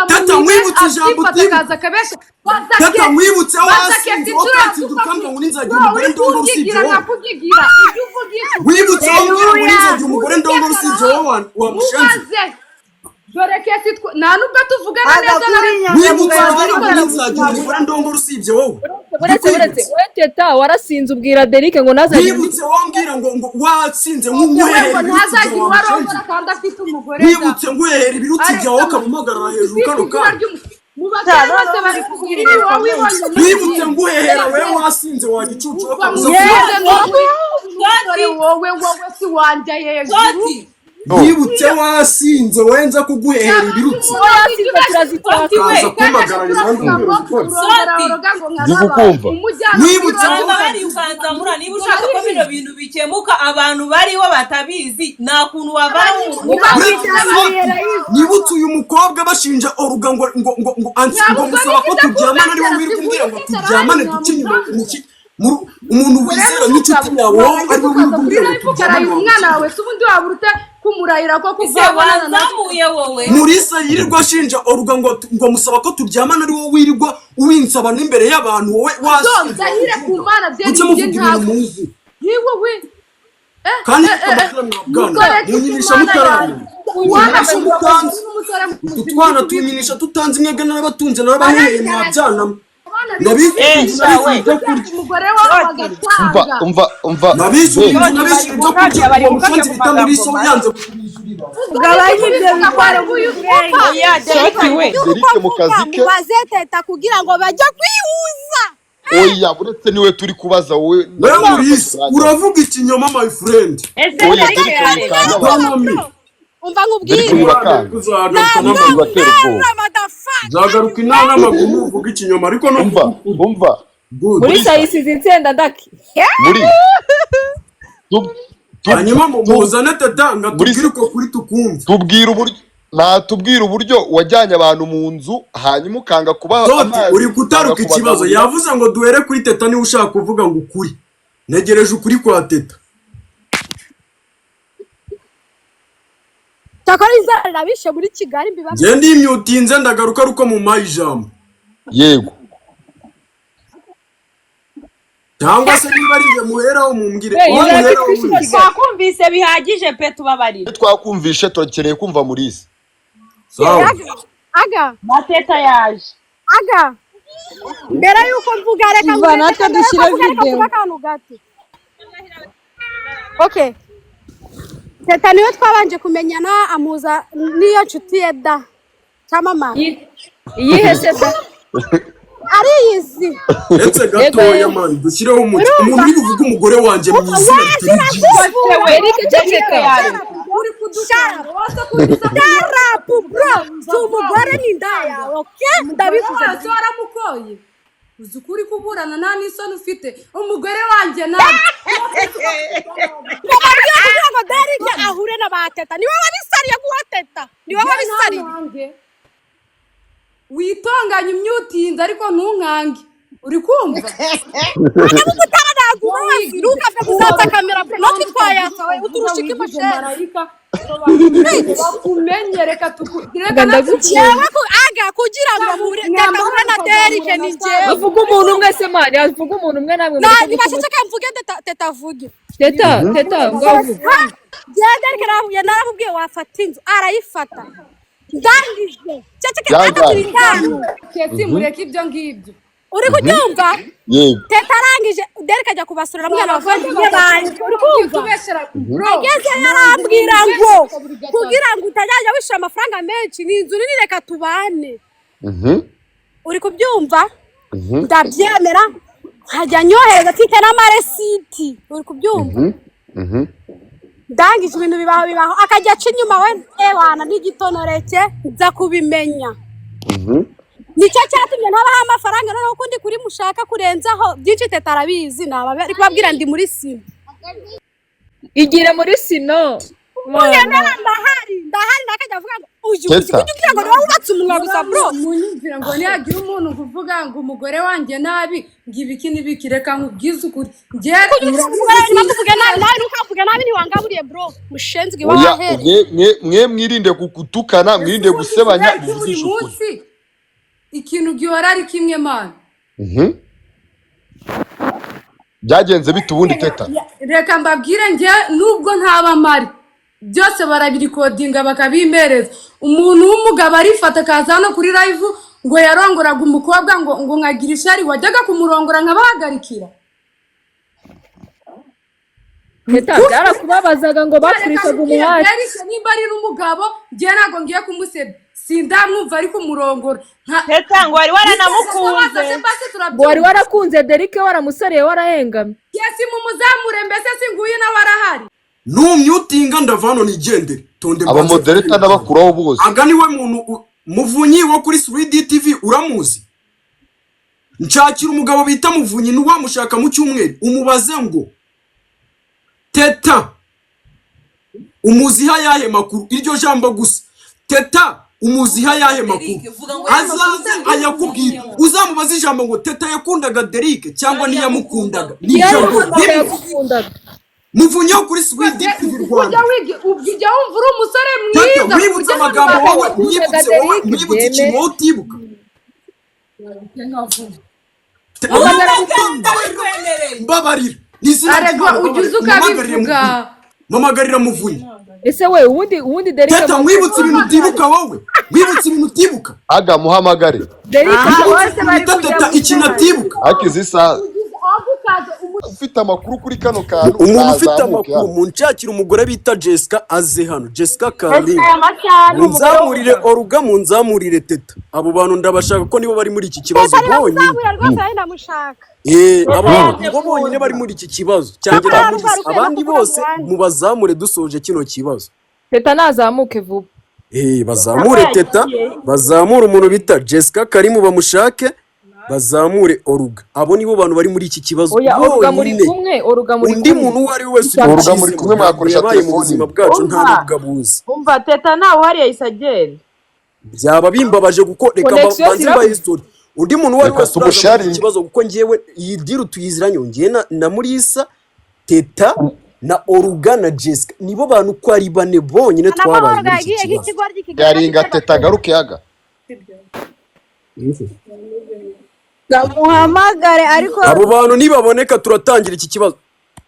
Teta, nkwibutse ijambo akifata utibuka. akaza akabesha. Baza Teta, ke- nkwibutse aho baza wasinze, kesi inshuro wakansinze yatuka ukambwira ngo ninzagira Bro, umugore uri ndongora usibye kunyigira wowe. nkakugigira ujye uvugisha ukuri. Wibutse aho umbwira ngo Haleluya. ninzagira umugore ndongora usibye wowe wa mushenzi. Mubaze dore kesi nta nubwo tuvugana neza Agakura nawe. Wibutse inyangamugayo. umbwira ngo ninzagira umugore ndongora usibye wowe. Buretse, buretse. Ndikwibutse. We Teta, warasinze ubwira Derike ngo ntazagire undi. Wibutse wambwira ngo watsinze Yewe nk'uguhera ngo ibirutsi ntazagira byawe uwo wa mushenzi. arongora kandi afite umugore da. Wibutse nguhera ibirutsi byawe ukamuhagarara hejuru kano Ufite izina kanya. mu basore bose bari kugira ibi wowe wibonye muri Wibutse byinshi. nguhera wewe wasinze wa gicucu Uva wakabuza mu kuvuga. byiza n'ukuri umusore wowe wowe si wanjye hejuru. Toti. Wibutse wasinze wowe nza kuguhera ibirutsi. Uwo yasinze turazitaka. Kaza kumpagarara impande umbwira ubikora. Ndi kukumva. Wibutse Abantu bari ukanzamura niba ushaka ko bino bintu bikemuka, abantu bariho batabizi nta kuntu wavana umuntu. Uretse Soti, nibutse uyu mukobwa bashinja Oruga ngo ngo musaba ko turyamana, ariwe wirirwa umbwira ngo turyamane duce inyuma umuntu wizera nk'inshuti yawe wowe ariwe wirirwa umbwira ngo turyamane wa umwana mushenzi. Wawe se ubundi waba urute kumurahira ko Ese kuvabonana nawe? wanzamuye wowe. Murisa yirirwa ashinja Oruga ngo musaba ko turyamana, ari wowe wirirwa ubinsaba n'imbere y'abantu wowe wasinze. Ndahire ku Mana Mujye byari muvuga ibintu ntabwo muzi yewe kandi mufite amakuru mwabwana munyinisha mutaramenya munyinisha mutanzi utu twana tunyinisha tutanzi mwebwe narabatunze narabahereye mwabyanamo Eh, nabishyura ibyo kurya. Umugore wawe Umva, agatanga. umva, umva. Nabishyura Be, inzu, nabishyura ibyo kurya, uwo mushenzi bita Murisa we yanze kubishyurira. Ugabanye ibyo bitwaro. Oya, Derike Soti we. Derike mu kazi ke. Mubaze Teta kugira ngo bajye kwihuza. Oya, buretse niwe turi kubaza wowe. Wewe Murisa uravuga ikinyoma, my friend. Ese Oya, Derike Derike yaretse. wikanga abantu. Don't me. Umva Derike nkubwire. wibakanga. Kuzagaruka Ntabwo n'amaguru. Bibatera ubwoba. mwera motherfucker. Nzagaruka inama n'amaguru uvuga ikinyoma ariko no Umva, umva. Good. Muri sayisize insenda ndaki. Muri Hanyuma muzane Teta ngo atubwire Murisa. uko kuri tukumve. Tubwira uburyo, natubwira uburyo wajyanye abantu mu nzu hanyuma ukanga kubaha Toti amazi, uri gutaruka ukanga ikibazo. kubagaburira. Yavuze ngo duhere kuri Teta niba ushaka kuvuga ngo ukuri. Ntegereje ukuri kwa Teta. Cyakora inzara irabishe muri Kigali mbiba. Njye ndimyutinze ndagaruka ari uko mumpaye ijambo. Yego. Cyangwa se niba ari njye muheraho mumbwire. Hey, Uwo Iraki muheraho twishe mwese. Kigali. Twakumvise bihagije pe, tubabarira. Twakumvishe, turakeneye kumva Murisa. Sawa. Aga. Na Teta yaje. Aga. Mbere yuko mvuga reka Umva, natwe mbere yuko dushyire mvuga, reka video. mvuge akantu gato. Okay. Teta niwe twabanje kumenyana amuza n'iyo nshuti ye da. Cyamamara. Iyihe se da? Ariyizi. Ndetse gatoya man dushyireho umucyo. Umuntu uri buvuge umugore wanjye mu izina bitari byiza. Derike ceceka. Uri kudukanga wose kudusa. Shut up, bro. Si umugore ni indaya, okay? Ndabivuze. Wose waramukoye uzi ko uri kuburana nta n'isoni ufite umugore wanjye nawe. Ngo babwiye kugira ngo Derike ahure na ba Teta. Niwe wabisariye kuwa Teta. Niwe wabisariye. Ntankange. Witonganye imyutinze ariko ntunkange uri kumva. Mutara ntabwo ubazi. Ntukave kuzatsa kamera. Natwe twayatsa we. Uturusha iki mushere? Marayika bakumenye reka reka Nga natwe ndagukunda. Jewe aga kugira ngo hure Teta ahure na Derike ni jewe. Avuga umuntu umwe se man, avuga umuntu umwe namwe Na mureke nibaceceke mvuge Teta Teta avuge. Teta, Teta, ngavuga. Jewe Derike naramubwiye wafata inzu arayifata. Ndangije. Ceceke Yangaye. aka turi tanu. Kesi mureke ibyo ngibyo. Uri kubyumva? Yego. Teta arangije Derike ajya kubasurira mwana bavandimwe banjye. Uri kumva? Tubeshera bro. Ageze yarambwira ngo kugira ngo utajya wishyura amafaranga menshi ni inzu nini reka tubane. Uri kubyumva? Ndabyemera nkajya nyohereza mfite n'amaresiti. Uri kubyumva? Ndangije ibintu bibaho bibaho akajya aca inyuma we ewana n'igitonoreke nza kubimenya. Nicyo cyatumye ntabaha amafaranga noneho ukundi kuri mushaka kurenzaho byinshi Teta arabizi naba ari kubabwira ndi muri sima. Igire muri sino. Munyenera, ndahari, ndahari. Nakajya avuga ngo uyu Teta. ujya ugira ngo niwe wubatse umunwa gusa, bro. Munyumvira ngo nihagira umuntu kuvuga ngo umugore wanjye nabi, ngo ibiki n'ibiki, reka nkubwize ukuri, njye Kugira ngo umugore wawe ntibakuvuge nabi, nawe ntukavuge nabi, ntiwangaburiye, bro. Mushenzi Oya. wahere. Mwe mwirinde gutukana, mwirinde gusebanya, buri muvugishe ukuri. munsi ikintu gihora ari kimwe, man. Byagenze bite ubundi, Teta? Reka mbabwire, njye nubwo ntaba mpari, byose barabirikodinga bakabimpereza. Umuntu w'umugabo arifata akaza hano kuri live ngo yarongoraga umukobwa, ngo nkagira ishari, wajyaga kumurongora nkabahagarikira. Teta, byarakubabazaga ngo bakurishaga umuhati. Derike nimba ari n'umugabo, njye ntabwo ngiye kumusebya, sindamwumva ari kumurongora. Teta, ngo wari waranamukunze. Ngo wari warakunze Derike, waramusariye, warahengamye. Yesi, mumuzamure mbese, singuyu nawe arahari. Numyutinga ndava hano nigendere, tonde mbanze. Aba moderator n'abakuraho bose. Aga niwe muntu Muvunyi wo kuri 3D TV, uramuzi? Nshakira umugabo bita Muvunyi, ntiwamushaka mu cyumweru, umubaze ngo Teta umuziha yahe makuru. Iryo jambo gusa, Teta umuziha yahe makuru. Derike, vuga ngo Azaze ayakubwira. Uzamubaze ijambo ngo Teta yakundaga Derike cyangwa ntiyamukundaga, ni ijambo Yamukundaga, rimwe. yagukundaga. Muvunyi wo kuri 3D TV Rwanda. Ujya wiga, ujya wumva uri umusore Teta, mwiza. wibutse amagambo wowe, Yakundaga wibutse wowe, Derike, wibutse ikintu byemere. wowe utibuka. Ndabikwemereye. Mbabarira, ni izina Aregwa ry'Imana, ujya uza mbabarira. ukabivuga. Mpamagarira Muvunyi. Ese we, ubundi Derike Teta, mwibutse ibintu utibuka wowe, mwibutse ibintu utibuka. Aga, muhamagare. Derike. Aha bose bari Bita kujya Teta mu ikintu atibuka. Akize isaha ufite amakuru kuri kano kantu Umuntu ufite nazamuke amakuru, hano. munshakira umugore bita Jessica aze hano, Jessica Karin. Aya masaha ni umugore. Munzamurire Oruga, munzamurire Teta. Abo bantu ndabashaka ko nibo bari muri iki kibazo Teta niba bonyine. muzamura rwose, nawe ndamushaka. Eh, aba bantu nibo bonyine bari muri iki kibazo cyanjye. Teta. Namurisi abandi bose mubazamure dusoje kino kibazo. Teta nazamuke vuba. Eh, bazamure Teta, bazamure umuntu bita Jessica Karimu, bamushake, bazamure Oruga. Abo nibo bantu bari muri iki kibazo Oya, Oruga muri bonyine. kumwe, Oruga muri Undi kumwe. muntu uwo ari we wese Oruga muri kumwe, ntabwo mwakoresha yabaye mu telefoni. buzima bwacu, nta Umva. nubwo abuzi. Umva, Teta ntawe uhari, yahise agenda. Byaba bimbabaje kuko reka Connexion mbanze zirabuze. mbahe history. Undi muntu uwo ari Reka wese uraza muri iki tumusharinge. kibazo, kuko ngewe iyi deal tuyiziranye, ngewe na Murisa, Teta na Oruga na Jessica, nibo bantu uko ari bane bonyine twabaye N'amahoro muri iki yagiye kibazo. nk'ikigoryi kigali. Yaringa Teta agaruke, aga. Muhamagare ariko. Abo bantu nibaboneka turatangira iki kibazo.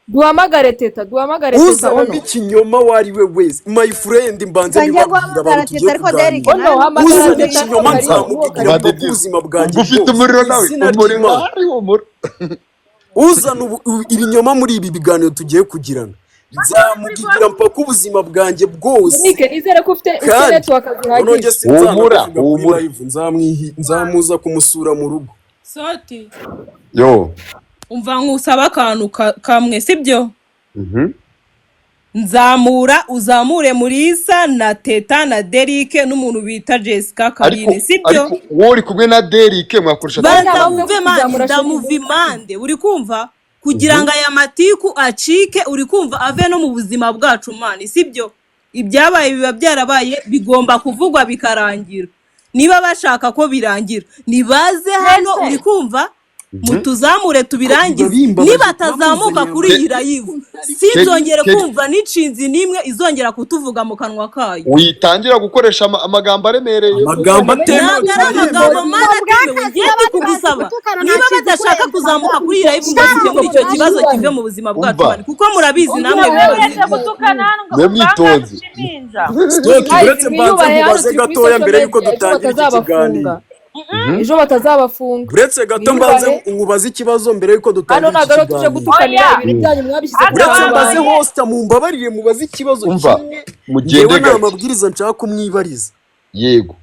Duhamagare Teta, duhamagare Teta. Uzaba Ono. ikinyoma uwo ari we wese, my friend, mbanze Ngiye mbibabwira guhamagara abantu Teta tugiye ariko Derek kuganira. Ono, hamagara Uzana Teta. ikinyoma Karimu, nzamugira Umva mpaka Didi, ubuzima bwanjye ubwo ufite bwose. umuriro nawe Izina umuriro ry'Imana. hari umuriro. Uzana ibinyoma muri ibi biganiro tugiye kugirana, nzamugira mpaka ubuzima bwanjye bwose. Derike, nizere ko ufite Kandi network noneho njye zihagije. sinzanamuvuga Humura, kuri humura. live, nzamuza kumusura mu rugo. Soti. Yo. Umva, nkusaba akantu kamwe, sibyo? Mhm. Nzamura, uzamure Murisa na Teta na Derike n'umuntu bita Jessica Ariko Karine, sibyo? ariko wowe uri kumwe na Derike, mwakoresha Banza telefone. wumve man, Kuzamura. ndamuva impande, uri kumva, kugira ngo aya matiku acike, uri kumva, ave no mu buzima bwacu, man, sibyo? Ibyabaye biba byarabaye, bigomba kuvugwa bikarangira. Niba bashaka ko birangira, nibaze hano, uri kumva, mutuzamure tubirangize. Bimbabaje Nibatazamuka kuba kuri iyi live, sinzongere kumva n'inshinzi n'imwe izongera kutuvuga mu kanwa kayo. Witangira gukoresha amagambo aremereye. Amagambo atemewe Ntabwo ari turayemewe. amagambo mana atemewe. Ngiye ndi kugusaba, niba badashaka kuzamuka kuri iyi live ngo dukemure icyo kibazo kive mu buzima bwacu, Umva. man, kuko murabizi namwe Uretse bibazi. gutukana hano ngo Mwe uvanga mwitonze. n'impinja. Stoki, Guys, uretse mbanze mwiyubahe, hano mubaze turi kuri gatoya social mbere yuko media, ejo dutangira iki kiganiro. batazabafunga, ejo batazabafunga. Uretse gato mbanze Mwiyubahe. nkubaze ikibazo mbere yuko Hano dutangira ntabwo iki ariho tuje kiganiro. gutukanira. Oya. Ibintu byanyu mwabishyize ku Uretse mbaze karubanda. hosta, mumbabarire mubaze ikibazo Umva, kimwe. mugende Ngewe nta gake. mabwiriza nshaka kumwibariza. Yego.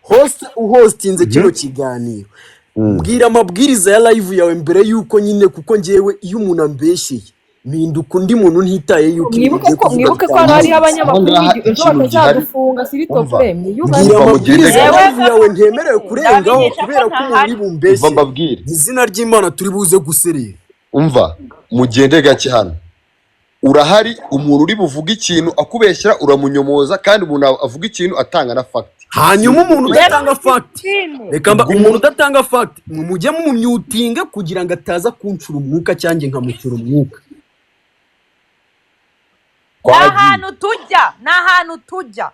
Host uhostinze kino kiganiro, mbwira amabwiriza ya live yawe mbere yuko nyine, kuko ngewe iyo umuntu ambeshyeye mpinduka undi muntu ntitaye yuko ibintu Mwibuke ugiye ko kuvuga mwibuke ko hano hariho bitangiritse. abanyamakuru Ahangaha b'igihugu, ejo ikintu gihari. batazadufunga. Umva. Siritope, mwiyubahe. Mbwira Umva, mugende amabwiriza ya gake. live yawe ntemerewe kurengaho Ndamenyesha ko kubera ko umuntu ntahari. uri Umva bumbeshye. mbabwire. Izina ry'Imana turi buze guserera. Umva, mugende gake hano. Urahari, umuntu uri buvuge ikintu akubeshyera uramunyomoza, kandi umuntu avuga ikintu atanga na fact. Hanyuma umuntu Rero udatanga fact, ikindi reka mba umuntu udatanga fact mujye mumyutinga kugira ngo ataza kuncura umwuka cyangwa nkamucura umwuka. Ni Twagiye. ahantu tujya, ni ahantu tujya.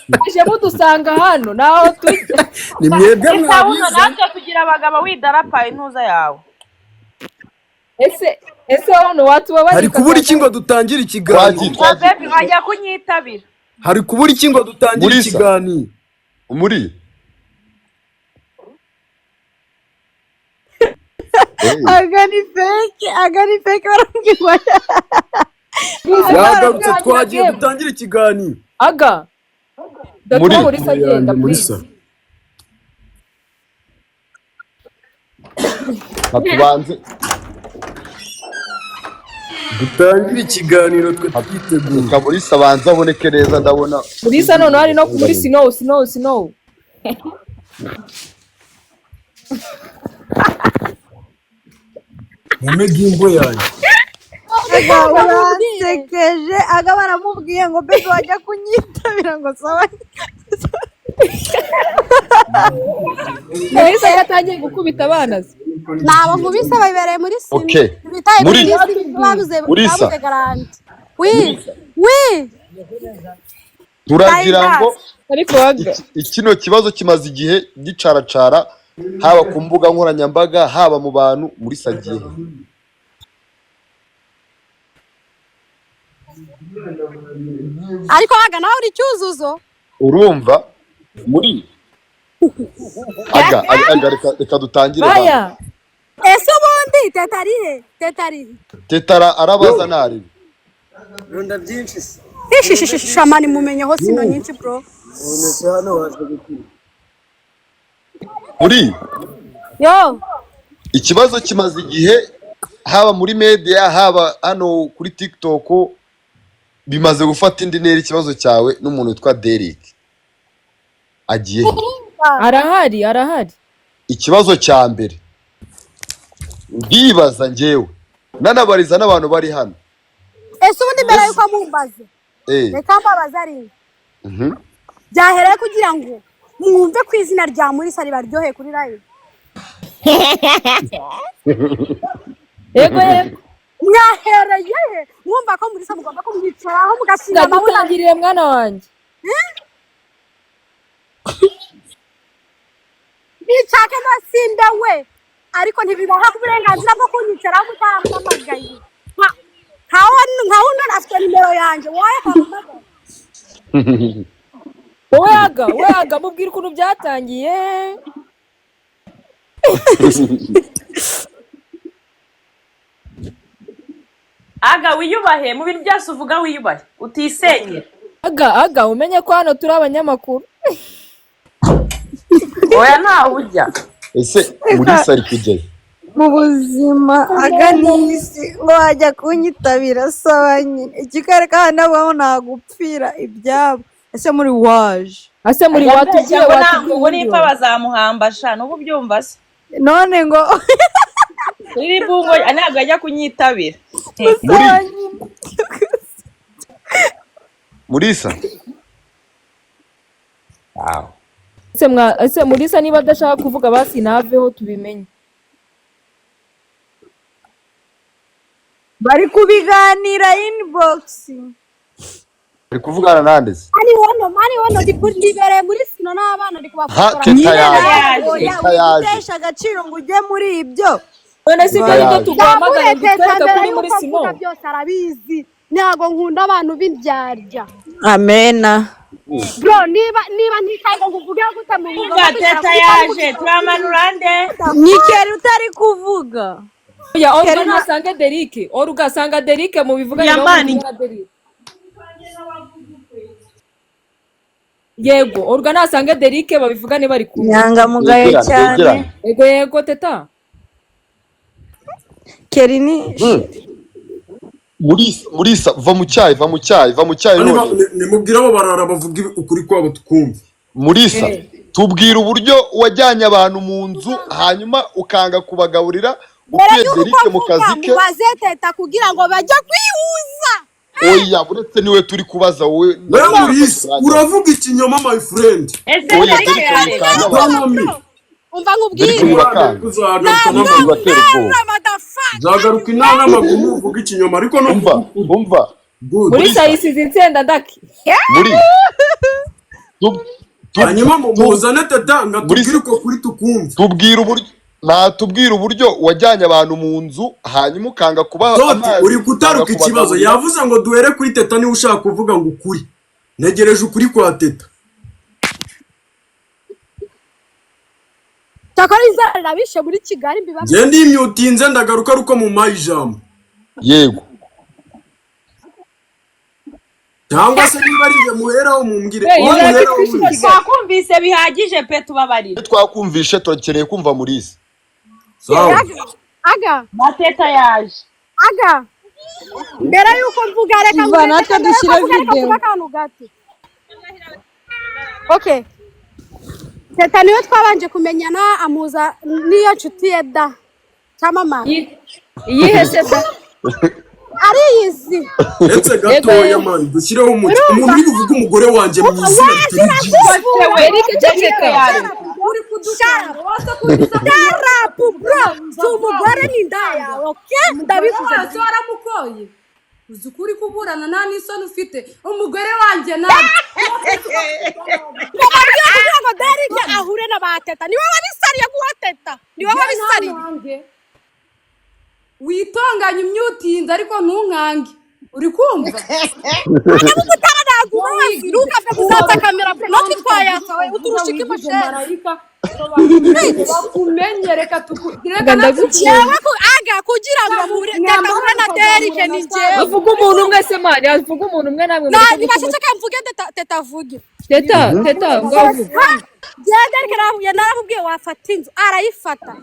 Mwaje mudusanga hano, naho tujya. Ni mwebwe Isawuno. mwabiza. Natwe tugira abagabo, widarapaye intuza yawe. Ese hano watubabarira? Hari kubura iki ngo dutangire ikiganiro? Twagiye, Ngo twagiye. baby, wajya kunyitabira. Hari kubura iki ngo dutangire Murisa. ikiganiro? Muri. Hey. Aga ni fake, aga ni fake, baramubwira. Yagarutse, twagiye, dutangire ikiganiro. Aga Muri. datuma Murisa agenda. Muri Please. salo. Hatubanze. Dutangire ikiganiro, twe twiteguye. Reka Murisa abanze aboneke neza, ndabona. Murisa noneho ari no muri snow, snow, snow. Mume gingo yanjye. Aga uransekeje, aga baramubwiye ngo baby wajya kunyitabira, ngo sawa. Murisa yatangiye gukubita abana se. Nabo nkubise babibereye muri sima. Okay. Bitaye Muri- kuri sima, babuze. Murisa. Babuze garanti, oui oui. Turagira ngo Ariko aga kino kibazo kimaze igihe gicaracara, haba ku mbuga nkoranyambaga, haba mu bantu. Murisa agiye he? Ariko haga nawe uri cyuzuzo. Urumva muri aga aga, aga, reka dutangire hano. Baya. Ese ubundi teta ari he? Teta ari he? Tetara arabaza ntaribi. Runda byinshi se. Ishishishisha mani, mumenyeho sino nyinshi bro. None se hano waje gukina? Muri Yo. ikibazo kimaze igihe, haba muri media, haba hano kuri TikTok, bimaze gufata indi ntera, ikibazo cyawe n'umuntu witwa Derek agiye he? Arahari, arahari. Ikibazo cya mbere ndibaza njyewe, nanabariza n'abantu bari hano. Ese ubundi mbere yuko mumbaze, reka mbabaze ari byahereye kugira ngo mwumve ku izina rya Murisa ribaryoheye kuri live. Yego, yego. Mwahereye he mwumva ko Murisa mugomba kumwicaraho mugashinga amabuno? Ndagutangiriye mwana wanjye. Nishake no simbe we, ariko ntibibaha uburenganzira bwo kunyicaraho mutampamagaye. Nka wuno afite nimero yanjye, wowe kampamagaye. Wowe aga, wowe aga, mubwira ukuntu byatangiye. Aga, wiyubahe mu bintu byose uvuga, wiyubahe utisenyera. Aga, aga, umenye ko hano turi abanyamakuru. Oya, ntawe ujya. Ese Murisa ari kujyayo? Mu buzima aga n'isi ngo wajya kunyitabira, saba nyine ikikwereka hano abaho nagupfira ibyabo. Ese muri waje? Ase muri watubwiye ngo watubwiye ngo nipfa bazamuhamba sha, n'ubu ubyumva se? None ngo Kuri bungo ntabwo ajya kunyitabira. Muri saba nyine. Murisa. Wow. Ese mwa, ese Murisa niba adashaka kuvuga basi naveho tubimenye. Bari kubiganira inbox. Ari kuvugana nande se? Mani wono, mani wono, ndibereye muri sino n'abana, ndi Ha kubafotora. Teta Nyine yaje. nawe oya, Teta yaje. wigutesha agaciro ngo ujye muri ibyo. None si ibyo Teta nibyo yaje. tuguhamagara Yabure ngo teta utwereke mbere ko uri muri yuko sino. mvuga byose arabizi, ntabwo nkunda abantu b'indyarya. Amena. Bro, niba ntitaye ngo nkuvuge gute mu Umva teta yaje, turamanura nde? Ni keri utari kuvuga. Oya, Oruga Keri ntasange Derike. Oruga asanga Derike mu bivuganye nawe Yamani. muri na Derike. Yego, Oruga nasange Derike babivugane bari kumwe. Inyangamugayo Begerane, cyane. begerane. Yego, yego teta. Keri ni Murisa, Murisa, va mu cyayi, va mu cyayi, va mu cyayi none. Nimubwire abo barara bavuga ukuri kwabo tukumva. Murisa, tubwira uburyo wajyanye abantu mu nzu, hanyuma ukanga kubagaburira, Mbere ukuye y'uko Derike mu mvuga kazi ke. mubaze Teta kugira ngo bajye kwihuza. Oya, uretse niwe turi kubaza wowe. Wewe Murisa, uravuga ikinyoma, my friend. Ese Oya, Derike Derike yari wikanga abantu. Don't know me. Umva Derike nkubwire. wibakanga. Uzagaruka Ntabwo n'amaguru. Bibatera ubwoba. motherfucker. Nzagaruka inama n'amaguru uvuga ikinyoma, ariko no Umva, umva. Good. Muri Murisa. sayisize insenda ndaki. Muri Tu- tu- Hanyuma muzane Teta ngo atubwire uko kuri tukumve. Tubwira uburyo, natubwira uburyo wajyanye abantu mu nzu, hanyuma ukanga kubaha Toti, amazi, uri gutaruka ukanga ikibazo. kubagaburira. Yavuze ngo duhere kuri Teta, niba ushaka kuvuga ngo ukuri. Ntegereje ukuri kwa Teta. Cyakora inzara irabishe muri Kigali, mbibabwire. Njye ndimyutinze, ndagaruka ari uko mumpaye ijambo. Yego. Cyangwa se niba ari njye muheraho, mumbwire. Hey, Uwo inzara muheraho itwishe wese. Kigali. Twakumvise bihagije pe, tubabarira. Twakumvishe, turakeneye kumva Murisa. Sawa. Aga. Mateta yaje. Aga, mbere y'uko mvuga, reka Umva, natwe mbere y'uko dushyire mvuga, reka video. mvuge akantu gato. Okay, Teta niwe twabanje kumenyana, amuza n'iyo nshuti ye da cyamamara. Iyihe se da? Ariyizi. Ndetse gatoya, man, dushyireho umucyo. Umuntu uri buvuge umugore wanjye mu izina bitari byiza. Eric, ceceka. Uri kudukanga waza kuza. Shut up, bro. Si umugore, ni indaya. Okay, ndabivuze. Wese waramukoye, uzi ko uri kuburana nta n'isoni ufite, umugore wanjye nabi. Ngo babwiye kugira ngo Derek ahure na ba Teta, niwe wabisariye guha Teta, niwe wabisariye. Ntankange. Witonganye imyutinze, ariko ntunkange, uri kumva? Mutara, ntabwo ubazi, ntukave kuzatsa kamera, bro. Natwe twayatsa, we uturusha iki, mushenzi? Marayika bakumenye, reka tuku reka. Ndagukunda. Jewe aga kugira ngo hure Teta, hure na Derek, ni njyewe. Avuga umuntu umwe se, man, avuga umuntu umwe namwe. Na Mureke nibaceceke mvuge, Teta, Teta avuge. Teta, Teta, ngavuga. Jewe Derek naramubwiye wafata inzu, arayifata.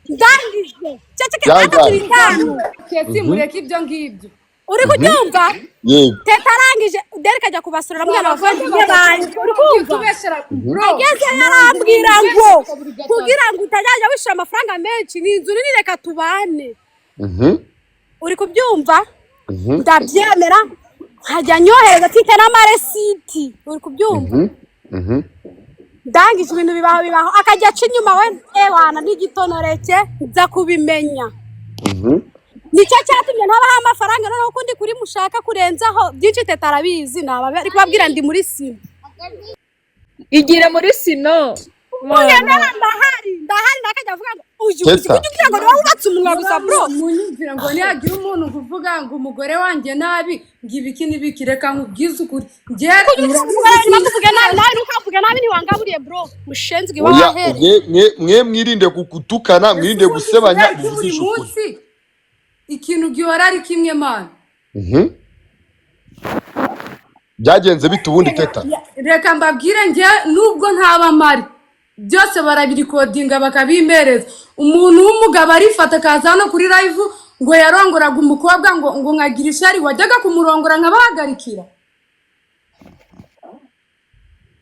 Ndangije, ceceke aga. Yangaye. Turi itanu. Kesi, mureke ibyo ngibyo. Uri kubyumva? Yego. Teta arangije, Derek ajya kubasurira mwana bavandimwe banjye, uri kumva? Tubeshera, bro. Ageze yarambwira ngo kugira ngo utajya wishyura amafaranga menshi, ni inzu nini, reka tubane. Uri kubyumva? Ndabyemera, nkajya nyohereza mfite n'amaresiti, uri kubyumva? Ndangije ibintu bibaho bibaho, akajya aca inyuma we ewana n'igitonoreke, nza kubimenya. Nicyo cyatumye ntabaha amafaranga. Noneho ukundi kuri mushaka kurenzaho byinshi, Teta arabizi, naba ari kubabwira ndi muri sima. Igira muri sino. Muyemera, ndahari, ndahari. Nakajya avuga ngo uyu uzi Teta. kujya ugira ngo niwe wubatse umunwa gusa, bro. Munyumvira ngo nihagira umuntu kuvuga ngo umugore wanjye nabi, ngo ibiki n'ibiki, reka nkubwize ukuri, njye Kugira ngo umugore wawe ntibakuvuge nabi, nawe ntukavuge nabi, ntiwangaburiye, bro, mushenzi Oya, wahere. mwe mwirinde gutukana, mwirinde gusebanya, Kubera ko buri muvugishe ukuri. munsi ikintu gihora ari kimwe, man. Byagenze bite ubundi, Teta? Reka mbabwire, njye nubwo ntaba mpari, byose barabirikodinga bakabimpereza. Umuntu w'umugabo arifata akaza hano kuri live ngo yarongoraga umukobwa, ngo nkagira ishari, wajyaga kumurongora nkabahagarikira.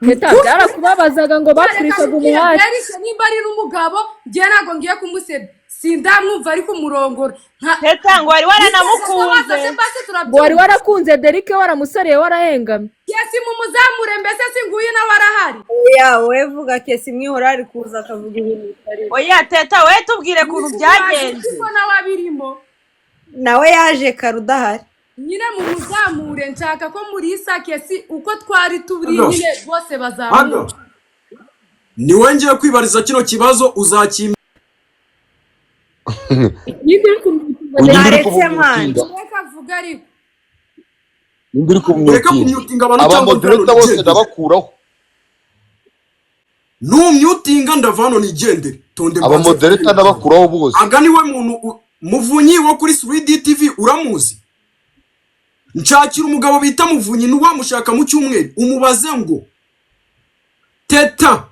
Teta, byarakubabazaga ngo bakurisaga umuhati. Derike nimba ari n'umugabo, njye ntabwo ngiye kumusebya, sindamwumva ari kumurongora. Teta ngo wari waranamukunze. Ngo wari warakunze Derike, waramusariye, warahengamye. Kesi, mumuzamure mbese, si nguyu nawe arahari. Oya, wowe vuga. Kesi mwihora ari kuza akavuga ibintu bitari byo. Oya Teta, we tubwire ukuntu byagenze. Kuko nawe abirimo. Nawe yaje kare udahari. Nyine mumuzamure, nshaka ko muri Kesi uko twari turi Aga. nyine bose Aga. bazamuka. Niwe ngiye kwibariza kino kibazo, uzakimpa. Ninde uri kumwita? Uyu uri Naretse, kumumyutinga. Reka avuga ariko. Ninde uri Ureke kumumyutinga? kumyutinga abantu cyangwa Abamoderator bose nigendere. ndabakuraho. Numyutinga ndava hano nigendere, tonde mbanze. Abamoderator ndabakuraho bose. Aga niwe muntu Muvunyi wo kuri 3D TV, uramuzi? Nshakira umugabo bita Muvunyi, n'uwamushaka mu cyumweru, umubaze ngo Teta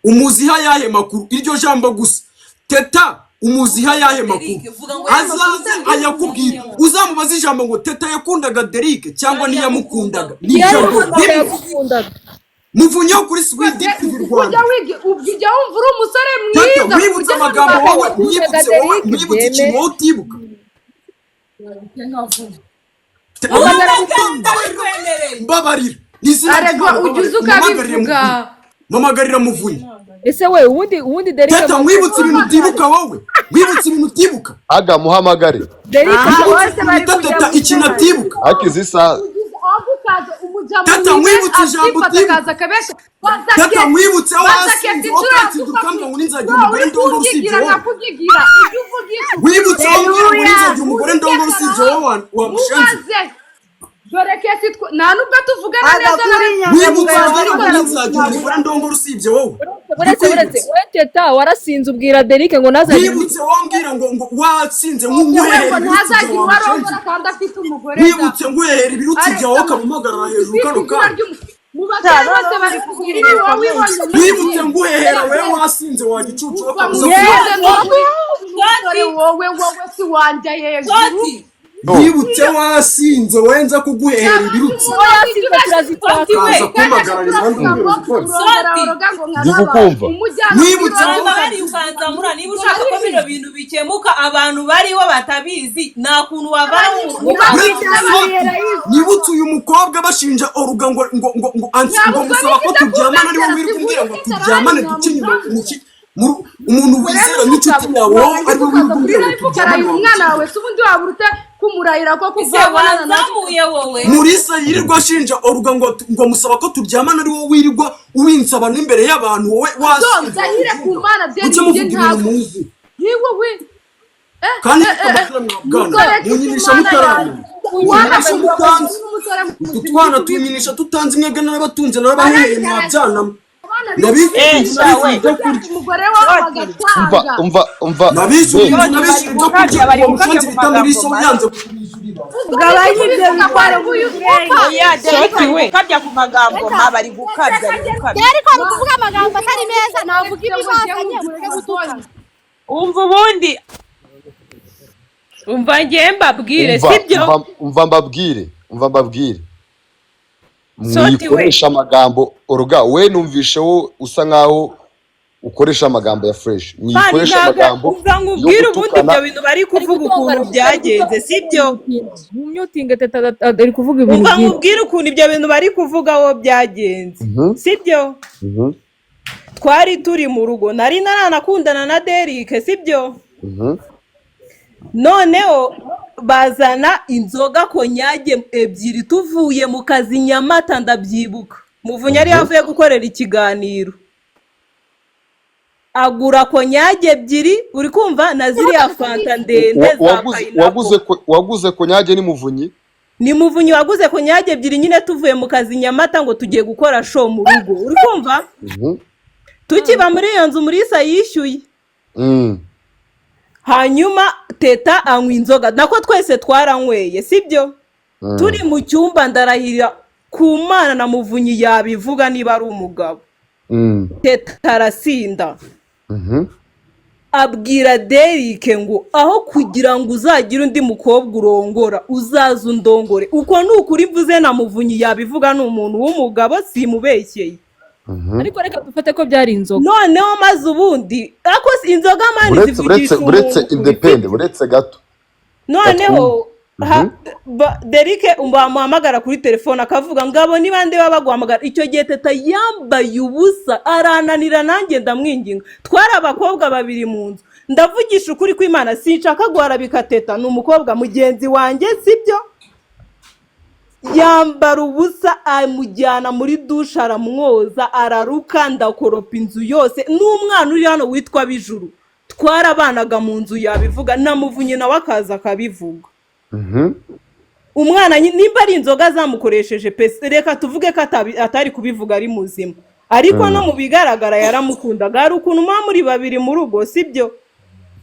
umuziha yahe makuru. Iryo jambo gusa, Teta umuziha yahe makuru, Derike, vuga ngo aya makuru azaze ayakubwira. Uzamubaze ijambo ngo Teta yakundaga Derike cyangwa ntiyamukundaga, ni ijambo Yaramukundaga, rimwe. yagukundaga. Muvunyi wo kuri Swidi TV Rwanda. Ujya wiga, ujya wumva uri umusore Tata, mwiza. wibutse amagambo wowe, wibutse wowe, wibutse ikintu wowe utibuka. Mbabarira, ni izina Arega ry'Imana. ujya uza Mpamagarire ukabivuga. Muvunyi, mpamagarira Muvunyi. Ese we, ubundi Derike? Tata, mwibutse ibintu utibuka wowe, mwibutse ibintu utibuka. Aga, muhamagare. Derike. Aha bose bari Tata, kujya tata, mu ikintu atibuka. Akize isaha. Ukaza umujama Tata, mwibutse ijambo akifata utibuka. akaza akabesha. Tata, mwibutse aho Baza wasinze, kesi inshuro wakansinze ukambwira ngo ninzagira umugore uri ndongora usibye kunyigira wowe. Nkakugigira ujya uvugisha. Wibutse aho umbwira ngo ninzagira umugore ndongora usibye wowe, wa mushenzi. Mubaze dore kesi nta nubwo tuvugana Aga neza kuri nawe. Wibutse inyangamugayo. umbwira ngo ninzagira umugore ndongora usibye wowe. Uretse we, Teta, warasinze ubwira Derike ngo ntazagire undi. Wibutse wambwira ngo watsinze nk'uguhera ngo ibirutsi ntazagira byawe uwo wamushenzi. arongora kandi afite umugore da. Wibutse nguhera ibirutsi byawe ukamuhagarara hejuru kano kanya. Mu basore bose bari kugira ibi, wowe wibonye muri Wibutse nguhera wewe wasinze wa gicucu wakabuza. Mwize n'umusore, wowe si wanjye hejuru. Toti. Wibutse wasinze wowe nza kuguhera ibirutsi. Yasinze turazitaka. Toti we. Kaza kumpagarara iruhande rw'urukiko. Ndi kukumva. Wibutse Abantu bari ukanzamura, niba ushaka ko bino bintu bikemuka, abantu bariho batabizi, nta kuntu wavana umuntu. Nibutse uyu mukobwa bashinja Oruga ngo ngo musaba ko turyamana, ariwe wirirwa umbwira ngo turyamane duce inyuma umuntu wizera nk'inshuti yawe wowe, ariwe wirirwa umbwira ngo turyamane. Ukaraye umwana wawe se ubundi waba urute kumurayira ko Ese kuva abonana nawe? wazamuye wowe. Murisa yirirwa ashinja Oruga ngo musaba ko turyamana, ari wowe wirirwa ubinsaba n'imbere y'abantu wowe wasinze. Ndahire ku Mana Mujye byari muvuga njye ibintu ntabwo muzi. Yewe we. Kandi amakara mwabwana munyinisha mutaramenya, munyinisha mutanzi. Utu twana tunyinisha tutanzi, mwebwe narabatunze, narabahereye, mwabyanamo, nabishyuye inzu, nabishyuye ibyo kurya. Umugore wawe Umva. agatanga. Umva, umva. Nabishyuye inzu, Bari nabishyuye ibyo gukabya, kurya. bari Uwo gukabya mushenzi ku bita magambo Murisa mabi. yanze kubishyurira. Ugabanye ibyo bitwaro Uyu by'ubwenge. Oya, Derek Shoti ari we. gukabya ku magambo ma, bari gukabya, bari gukabya. Derek ari kuvuga amagambo atari meza, navuga ibibazanye mureke gutukana. Umva ubundi, umva ngiye mbabwire. Umva. Sibyo? Umva mbabwire, umva mbabwire. Soti we. Mwikoresha amagambo. Oruga we, numvishe wo usa nkaho ukoresha amagambo ya fresh. Mani Mwikoresha ntabwo amagambo umva yo nkubwire ubundi gutukana. ibyo bintu bari kuvuga ukuntu byagenze, sibyo? Mumyutinge Teta, ari kuvuga ibintu Umva byinshi. nkubwire ukuntu ibyo bintu bari kuvuga wo byagenze, sibyo? Mhm. Twari turi mu rugo, nari naranakundana na Derike, sibyo? Mhm. Noneho bazana inzoga konyage ebyiri tuvuye mu kazi Nyamata, ndabyibuka Muvunyi yari yavuye gukorera ikiganiro, agura konyage ebyiri, uri kumva, na ziriya fanta ndende za pineapple. Waguze konyage ni Muvunyi? Ni Muvunyi waguze konyage ebyiri nyine, tuvuye mu kazi Nyamata ngo tugiye gukora show mu rugo, uri kumva? Mhm. Tukiba muri iyo nzu Murisa yishyuye. Hanyuma Teta anywa inzoga, nako twese twaranyweye, sibyo? Turi mu cyumba, ndarahirira ku Mana, na Muvunyi yabivuga niba ari umugabo. Teta arasinda. Abwira Derike ngo aho kugira ngo uzagire undi mukobwa urongora, uzaze undongore. Uko ni ukuri mvuze, na Muvunyi yabivuga, ni umuntu w'umugabo, simubeshyeye. Ariko reka dufate ko byari inzoga. Noneho maze ubundi ariko si inzoga mani Buretse, buretse. zivugisha Buretse. umuntu. Independe, buretse gato. Noneho Derike bamuhamagara kuri telefone akavuga ngo abo ni bande baba baguhamagara. Icyo gihe Teta yambaye ubusa arananira, nanjye ndamwinginga, twari abakobwa babiri mu nzu. Ndavugisha ukuri kw'Imana, sinshaka guharabika Teta, ni umukobwa mugenzi wanjye, sibyo? Yambara ubusa, amujyana muri dushe, aramwoza, araruka, ndakoropa inzu yose. N'umwana uri hano witwa Bijuru twarabanaga mu nzu yabivuga, na Muvunyi nawe akaza akabivuga. Umwana nimba ari inzoga zamukoresheje pe, reka tuvuge ko atari kubivuga ari muzima, ariko no mu bigaragara yaramukundaga. Hari ukuntu muba muri babiri mu rugo, sibyo?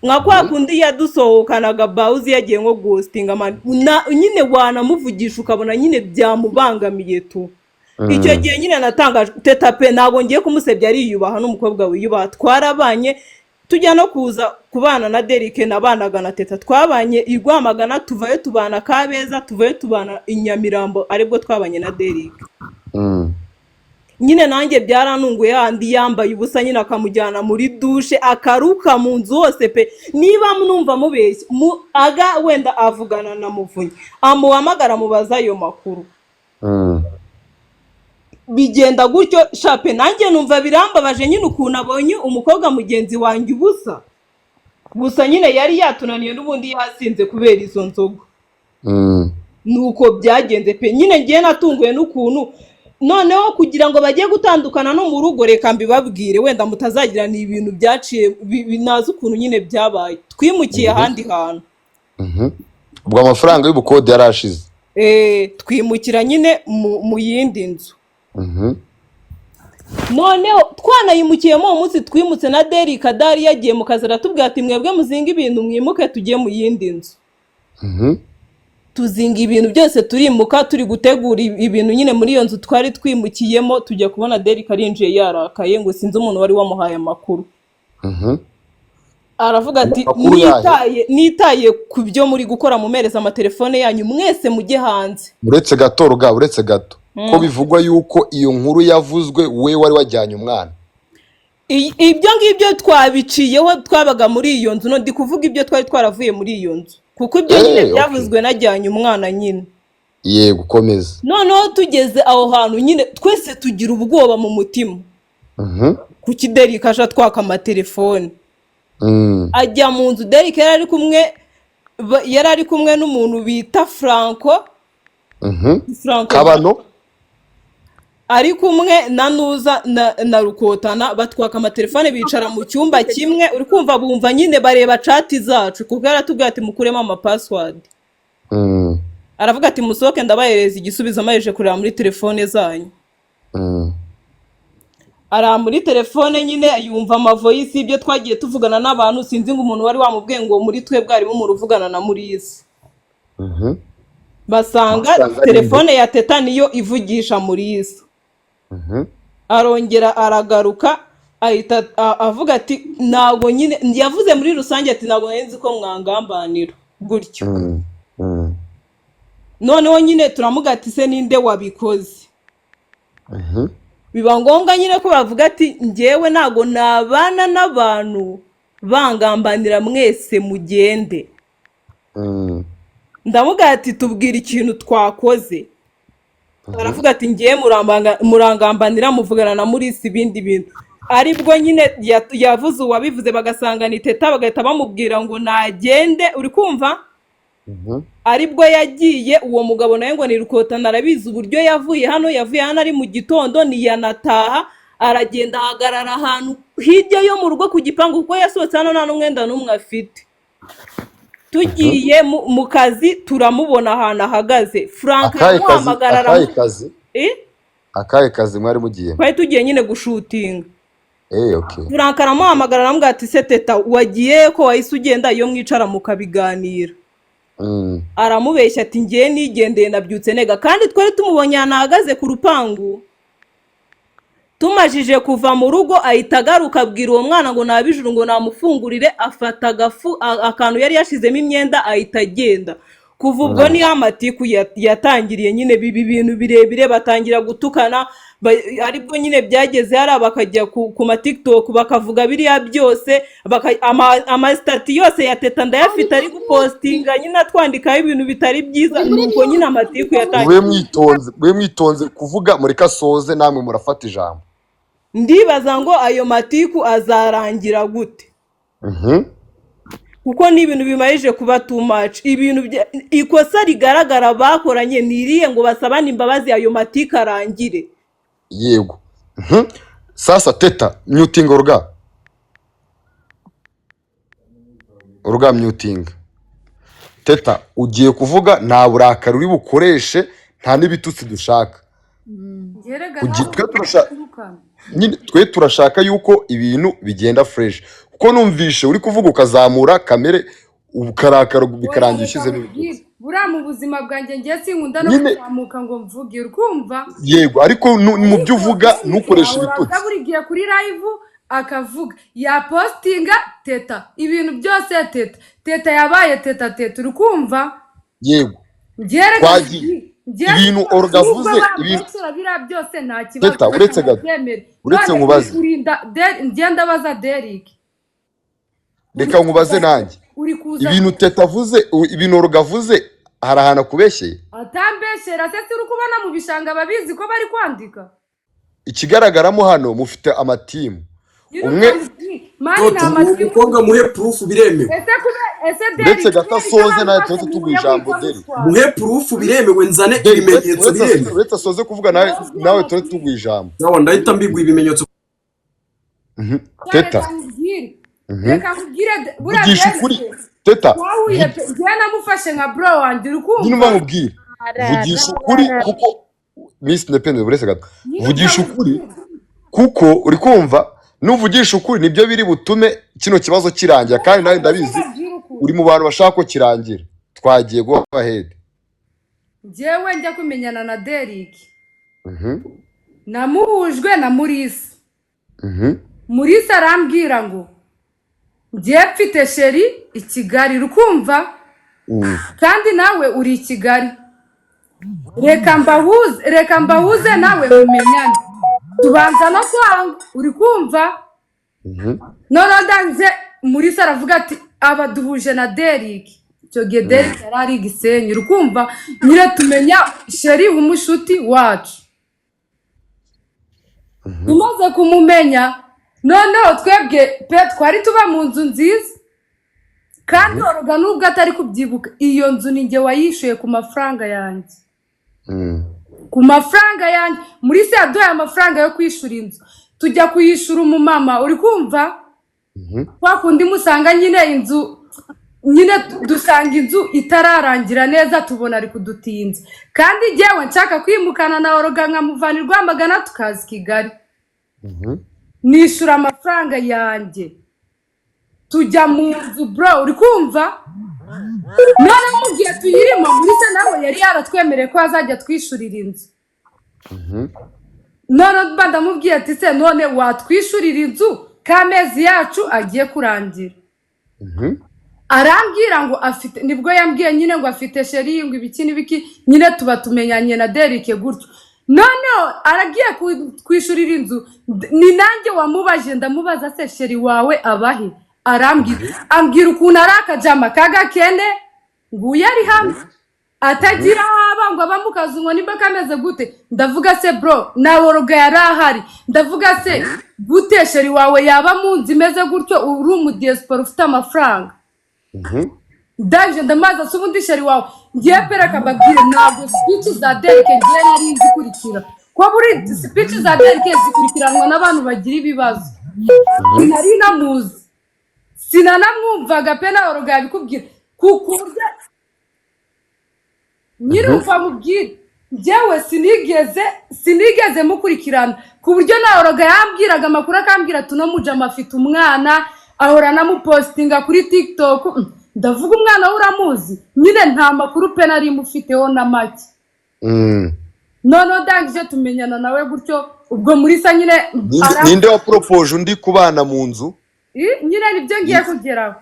Nka kwa kundi yadusohokanaga bawuzi yagiye nko guhositinga mani, nyine wanamuvugisha ukabona nyine byamubangamiye tu. Icyo gihe nyine natangaje Teta pe, ntabwo ngiye kumusebya, ariyubaha, n'umukobwa wiyubaha. Twarabanye, tujya no kuza kubana na Derike, nabanaga na Teta, twabanye i Rwamagana, tuvayo tubana Kabeza, tuvayo tubana i Nyamirambo, aribwo twabanye na Derike. Nyine nanjye byarantunguye, handi yambaye ubusa nyine akamujyana muri dushe akaruka mu nzu hose pe. Niba numva mubeshya aga wenda avugana na Muvunyi, amuhamagara amubaza ayo makuru. Bigenda gutyo shape, nanjye numva birambabaje nyine ukuntu abonye umukobwa mugenzi wanjye ubusa gusa nyine yari yatunaniye n'ubundi yasinze kubera izo nzoga. Nuko byagenze pe. Nyine ngiye natunguwe n'ukuntu noneho kugira ngo bajye gutandukana no mu rugo. Reka mbibabwire wenda mutazagira ni ibintu byaciye nazi ukuntu nyine byabaye, twimukiye ahandi hantu. Ubwo amafaranga y'ubukode yari ashize. Twimukira nyine mu yindi nzu. Noneho twanayimukiyemo uwo munsi twimutse na Derek adari yagiye mu kazi, aratubwira ati: "Mwebwe muzinga ibintu mwimuke tujye mu yindi nzu." Tuzinga ibintu byose turimuka. Turi gutegura ibintu nyine muri iyo nzu twari twimukiyemo, tujya kubona Derek arinjiye yarakaye, ngo sinzi umuntu wari wamuhaye amakuru. Aravuga ati: Amakuru yahe? Nitaye ku byo muri gukora, mumereza amatelefone yanyu mwese mujye hanze." Uretse gato ruga, uretse gato, ko bivugwa yuko iyo nkuru yavuzwe we wari wajyanye umwana? Ibyo ngibyo twabiciyeho, twabaga muri iyo nzu. No ndi kuvuga ibyo twari twaravuye muri iyo nzu, kuko ibyo nyine byavuzwe najyanye umwana nyine. Yego, komeza. Noneho tugeze aho hantu nyine twese tugira ubwoba mu mutima. Kuki Derek aje atwaka amatelefone? Ajya mu nzu, Derek yari ari kumwe n'umuntu bita Franco. Franco. Kabano. Ari kumwe na Nuza na Rukotana, batwaka amatelefone, bicara mu cyumba kimwe. Uri kumva, bumva nyine bareba chat zacu, kuko yaratubwiye ati: "Mukuremo amapassword." Aravuga ati: "Musohoke, ndabahereza igisubizo amaheje kureba muri telefone zanyu." Ara muri telefone nyine yumva amavoice y'ibyo twagiye tuvugana n'abantu. Sinzi ngo umuntu wari wamubwiye ngo muri twebwe harimo umuntu uvugana na Murisi. Basanga Basanga ari telefone ya Teta niyo ivugisha Murisi. Arongera aragaruka, ahita avuga ati ntabwo nyine yavuze muri rusange ati: "Ntabwo nari nzi ko mwangambanira gutyo." Noneho nyine turamuga ati: "Se ninde wabikoze?" Biba ngombwa nyine ko bavuga ati: "Njyewe ntabwo nabana n'abantu bangambanira, mwese mugende." Ndamuga ati: "Tubwire ikintu twakoze." Aravuga ati: "Ngiye murangambanira, muvugana na Murisi ibindi bintu." Aribwo nyine yavuze uwabivuze, bagasanga ni Teta, bagahita bamubwira ngo nagende. Uri kumva? Aribwo yagiye. Uwo mugabo nawe ngo ni Rukotana, arabizi uburyo yavuye hano. Yavuye hano ari mu gitondo, ntiyanataha, aragenda ahagarara ahantu hirya yo mu rugo ku gipangu, kuko yasohotse hano nta n'umwenda n'umwe afite. Tugiye mu kazi turamubona ahantu ahagaze. Frank Akahe kazi? aramuhamagara. Akahe kazi? Eh? Akahe kazi mwari mugiyemo? Twari tugiye nyine gushootinga. Okay. Frank aramuhamagara, aramubwira ati: "Se Teta wagiye ko wahise ugenda, iyo mwicara mukabiganira?" Aramubeshya ati: "Ngiye nigendeye, nabyutse nega." Kandi twari tumubonye ahantu ahagaze ku rupangu. Tumajije kuva mu rugo ahita agaruka, abwira uwo mwana ngo nabijuru ngo namufungurire, afata agafu akantu yari yashizemo imyenda, ahita agenda. Kuva ubwo niyo amatiku yatangiriye nyine, biba ibintu birebire, batangira gutukana. Aribwo nyine byageze hariya bakajya ku ma TikTok bakavuga biriya byose, amastatus yose ya Teta ndayafite, ari gupostinga nyine atwandikaho ibintu bitari byiza. Nuko nyine amatiku yatangiye. Mube mwitonze kuvuga, mureke asoze, namwe murafata ijambo. Ndibaza ngo ayo matiku azarangira gute? Kuko ni ibintu bimarije kuba too much. Ibintu ikosa rigaragara bakoranye ni irihe ngo basabane imbabazi, ayo matiku arangire? Yego. Sasa Teta, mutinga uruga mutinga. Teta, ugiye kuvuga, nta burakari uri bukoreshe, nta n'ibitutsi dushaka. Gerega. Twe turashaka nyine, twe turashaka yuko ibintu bigenda fresh, kuko numvishe uri kuvuga ukazamura kamere, ukarakara, bikarangira ushyizemo ibitutsi. Buriya mu buzima bwanjye ngiye sinkunda no Nyine- kuzamuka ngo mvuge, urikumva? Yego, ariko mu byo uvuga ntukoreshe Uraza ibitutsi. buri gihe kuri live akavuga, yapostinga Teta, ibintu byose Teta, Teta yabaye Teta, Teta, uri kumva? Yego. Ngerega. Twagiye. Njye Ibintu Olga nubwo avuze, ibintu bambeshyera biriya byose nta kibazo, Teta, uretse gato. ndabyemera. Uretse None uri nkubaze. kurinda njye ndabaza Derek. Reka nkubaze nanjye. Uri kuza Ibintu Teta avuze, ibintu Olga avuze, hari ahantu akubeshyeye? Atambeshyera se? Uri kubona mu bishanga babizi ko bari kwandika. Ikigaragaramo hano mufite amatimu. Nyine Umwe man, Toto, ni uwo amatimu. mukobwa muhe proof, biremewe. Ese kube ese Uretse Derek, gato kubera asoze, abantu nawe bose tuze tuguha muhuye ijambo, mwitwa Derek. mushwana. Muhe proof, biremewe, nzane Derek, ibimenyetso, biremewe. Uretse asoze kuvuga, nawe tuze tuguha ijambo. Sawa, ndahita mbiguha ibimenyetso. Teta. Reka nkubwire. Reka nkubwire, buriya Vugisha Derek, ukuri, Teta. twahuye pe, njyewe namufashe nka bro wanjye, uri Nyine kumva? umva nkubwire, vugisha ukuri kuko Miss Independent, uretse gato. Nyine Vugisha umva ukuri nkubwire. kuko uri kumva nuvugisha ukuri nibyo biri butume kino kibazo kirangira, kandi nawe ndabizi Mbabwire ukuri. uri mu bantu bashaka ko kirangira. Twagiye, go ahead. Njyewe njya kumenyana na Derek, namuhujwe na Murisa. Murisa arambwira ngo njye mfite chéri i Kigali, rukumva? Kandi nawe uri i Kigali, reka mbahuze nawe mumenyane. Tubanza no kwanga, uri kumva? Noneho ndangije, Murisa aravuga ati aba duhuje na Derek. Icyo gihe Derek yari ari i Gisenyi, uri kumva? Nyine tumenya chéri w'umushuti wacu. Tumaze kumumenya, noneho twebwe pe twari tuba mu nzu nziza, kandi Oroga nubwo atari kubyibuka, iyo nzu ni njye wayishyuye ku mafaranga yanjye. Ku mafaranga yanjye. Muri se yaduhaye amafaranga yo kwishyura inzu, tujya kuyishyura umumama, uri kumva? Kwa kundi musanga nyine inzu, nyine dusanga inzu itararangira neza, tubona ari kudutinza, kandi njyewe nshaka kwimukana na Oroga nkamuvana i Rwamagana tukaza i Kigali. Nishyura amafaranga yanjye, tujya mu nzu, bro, uri kumva? Noneho mu gihe tuyirimo, muri se nawe yari yaratwemereye ko azajya twishyurira inzu. None mba ndamubwiye ati se none watwishyurira inzu k'amezi yacu agiye kurangira? Arambwira ngo afite, nibwo yambwiye nyine ngo afite chéri, ngo ibiki n'ibiki. Nyine tuba tumenyanye na Derek gutyo. Noneho aragiye kwishyurira inzu, ni nanjye wamubaje, ndamubaza se chéri wawe abahe? Arambwira, ambwira ukuntu ari akajama k'agakene, nguyu ari hamwe atagira aho aba, ngo aba mu kazu, ngo nimba kameze gute. Ndavuga se bro, nawe Oroga yari ahari, ndavuga se gute chéri wawe yaba mu nzu imeze gutyo, uri umudiyasipora ufite amafaranga? Ndangije ndamazi se ubundi chéri wawe. Ngiye pereka mbabwire, ntabwo speech za Derek ngiye nari nzikurikira, ko buri speech za Derek zikurikiranwa n'abantu bagira ibibazo. Nari namuzi, sinanamwumvaga pe. Nawe Oroga yabikubwira ku buryo nyirumva mubwire, njyewe sinigeze mukurikirana, ku buryo nawe Oroga yambwiraga amakuru, akambwira ati uno mujama afite umwana, ahora anamupositinga kuri TikTok. Ndavuga umwana we uramuzi? Nyine nta makuru pe nari mufiteho na make. Noneho ndangije tumenyana nawe gutyo, ubwo muri sa nyine Ninde waporopoje undi kubana mu nzu? Nyine nibyo ngiye kugeraho.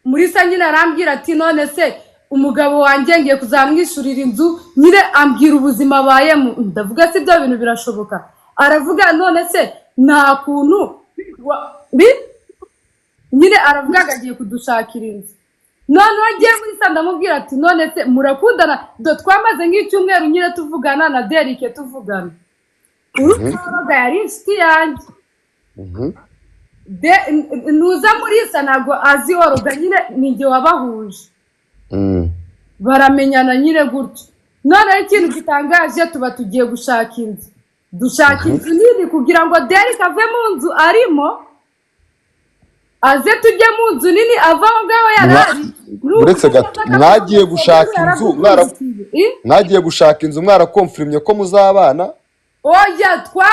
Muri sa nyine arambwira ati none se umugabo wanjye ngiye kuzamwishyurira inzu. Nyine ambwira ubuzima abayemo. Ndavuga se ibyo bintu birashoboka? Aravuga none se nta kuntu nyine aravuga ngo agiye kudushakira inzu. Noneho agiye muri sa, ndamubwira ati none se murakundana? Do twamaze nk'icyumweru nyine tuvugana na Derek, tuvugana. Urumva yari inshuti yanjye. Nuza muri sa ntabwo azi Oroga, nyine ni njye wabahuje. Baramenyana nyine gutyo. Noneho ikintu gitangaje, tuba tugiye gushaka inzu, dushaka inzu nini kugira ngo Derek ave mu nzu arimo, aze tujye mu nzu nini, ava aho ngaho yari ari. Uretse gato, mwagiye gushaka inzu mwagiye gushaka inzu mwarakomfirimye ko muzabana? Oya, twa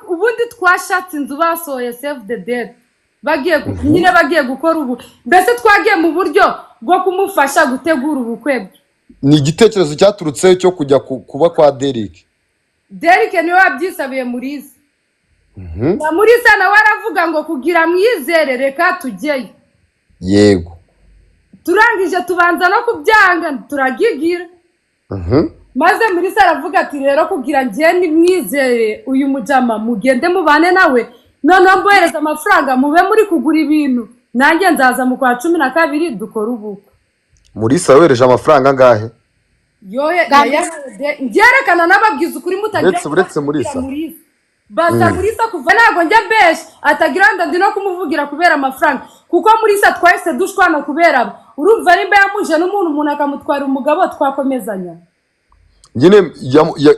ubundi twashatse inzu basohoye save the date, bagiye nyine bagiye gukora ubu, mbese twagiye mu buryo bwo kumufasha gutegura ubukwe bwe. Ni igitekerezo cyaturutse cyo kujya kuba kwa Derek? Derek niwe wabyisabiye Murisa, na Murisa nawe aravuga ngo kugira mwizere reka tujyeyo. Turangije tubanza no kubyanga, turagigira. Maze Murisa aravuga ati rero kugira ngende mwizere uyu mujama, mugende mubane nawe, noneho mbohereza amafaranga mube muri kugura ibintu, nanjye nzaza mu kwa 12 dukore ubukwe. Murisa yohereje amafaranga angahe? Yohe ngerekana n'ababwiza ukuri mutagira Uretse Murisa. Murisa baza. Murisa kuva, ntabwo njya mbesha, atagira wenda ndi no kumuvugira kubera amafaranga, kuko Murisa twahise dushwana kubera abo. Urumva nimba yamuje n'umuntu, umuntu akamutwara umugabo, twakomezanya? Nyine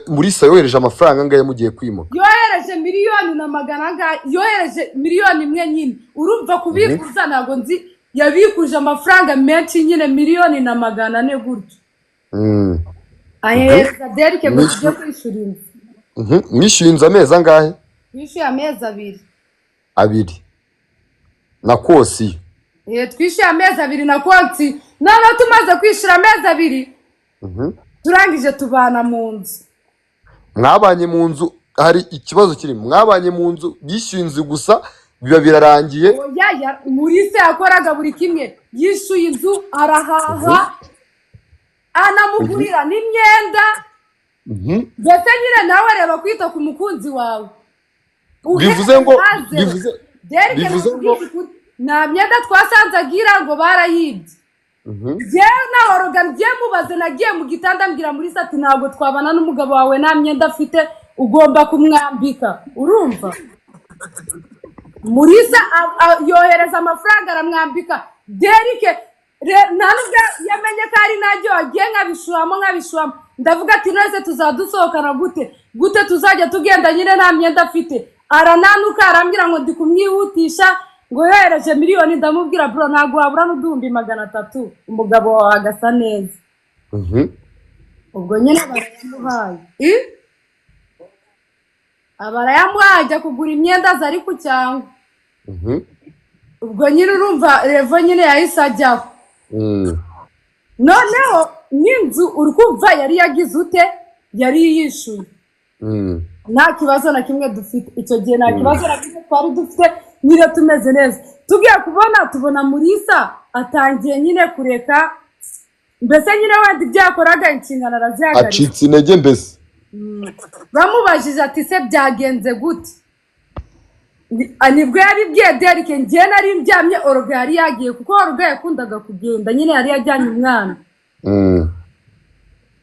Murisa yohereje amafaranga angahe mugiye kwimuka? Yohereje miliyoni na magana angahe, yohereje 1 miliyoni nyine. Urumva kubikuza ntabwo nzi, yabikuje amafaranga menshi nyine, 1,4 miliyoni gutyo. Ahereza Derike ngo tujye kwishyura inzu. Mwishyuye inzu amezi angahe? Twishyuye amezi 2. 2 na caution? Twishyuye amezi 2 na konti. Noneho tumaze kwishyura amezi 2, turangije tubana mu nzu. Mwabanye mu nzu, hari ikibazo kirimo. Mwabanye mu nzu, bishyuye inzu gusa biba birarangiye? Oya, Murisa yakoraga buri kimwe, yishyuye inzu, arahaha, anamugurira n'imyenda. Mbese nyine nawe reba kwita ku mukunzi wawe. Bivuze ngo Uhereye bivuze Derek, bivuze ngo nakubwiza ukuri, nta myenda twasanze agira ngo barayibye. Njyewe na Oroga ngiye mubaze, nagiye mu gitanda mbwira Murisa ati ntabwo twabana n'umugabo wawe nta myenda afite, ugomba kumwambika. Urumva Murisa yohereza amafaranga aramwambika. Derike nta nubwo yamenye ko ari najyo wagiye nkabishuhamo, ndavuga ati none tuzadusohokana gute, gute tuzajya tugenda nyine nta myenda afite? Arananuka, arambwira ngo ndi kumwihutisha, ngo yohereje miliyoni. Ndamubwira bro, ntabwo wabura n'300,000, umugabo wawe agasa neza. Ubwo nyine barayamuhaye. Barayamuhaye, ajya kugura imyenda aza ari ku cyangwa. Ubwo nyine urumva revo nyine yahise ajyaho. Noneho n'inzu uri kumva yari yagize ute, yari yishyuye. Nta kibazo na kimwe dufite icyo gihe, nta kibazo na kimwe twari dufite nyine, tumeze neza. Tugiye kubona tubona Murisa atangiye nyine kureka, mbese nyine wenda ibyo yakoraga inshingano arazihagarika. Acitse intege mbese. Bamubajije ati se byagenze gute? Nibwo yabibwiye Derike. Ngiye nari ndyamye, Oroga yari yagiye, kuko Oroga yakundaga kugenda nyine, yari yajyanye umwana.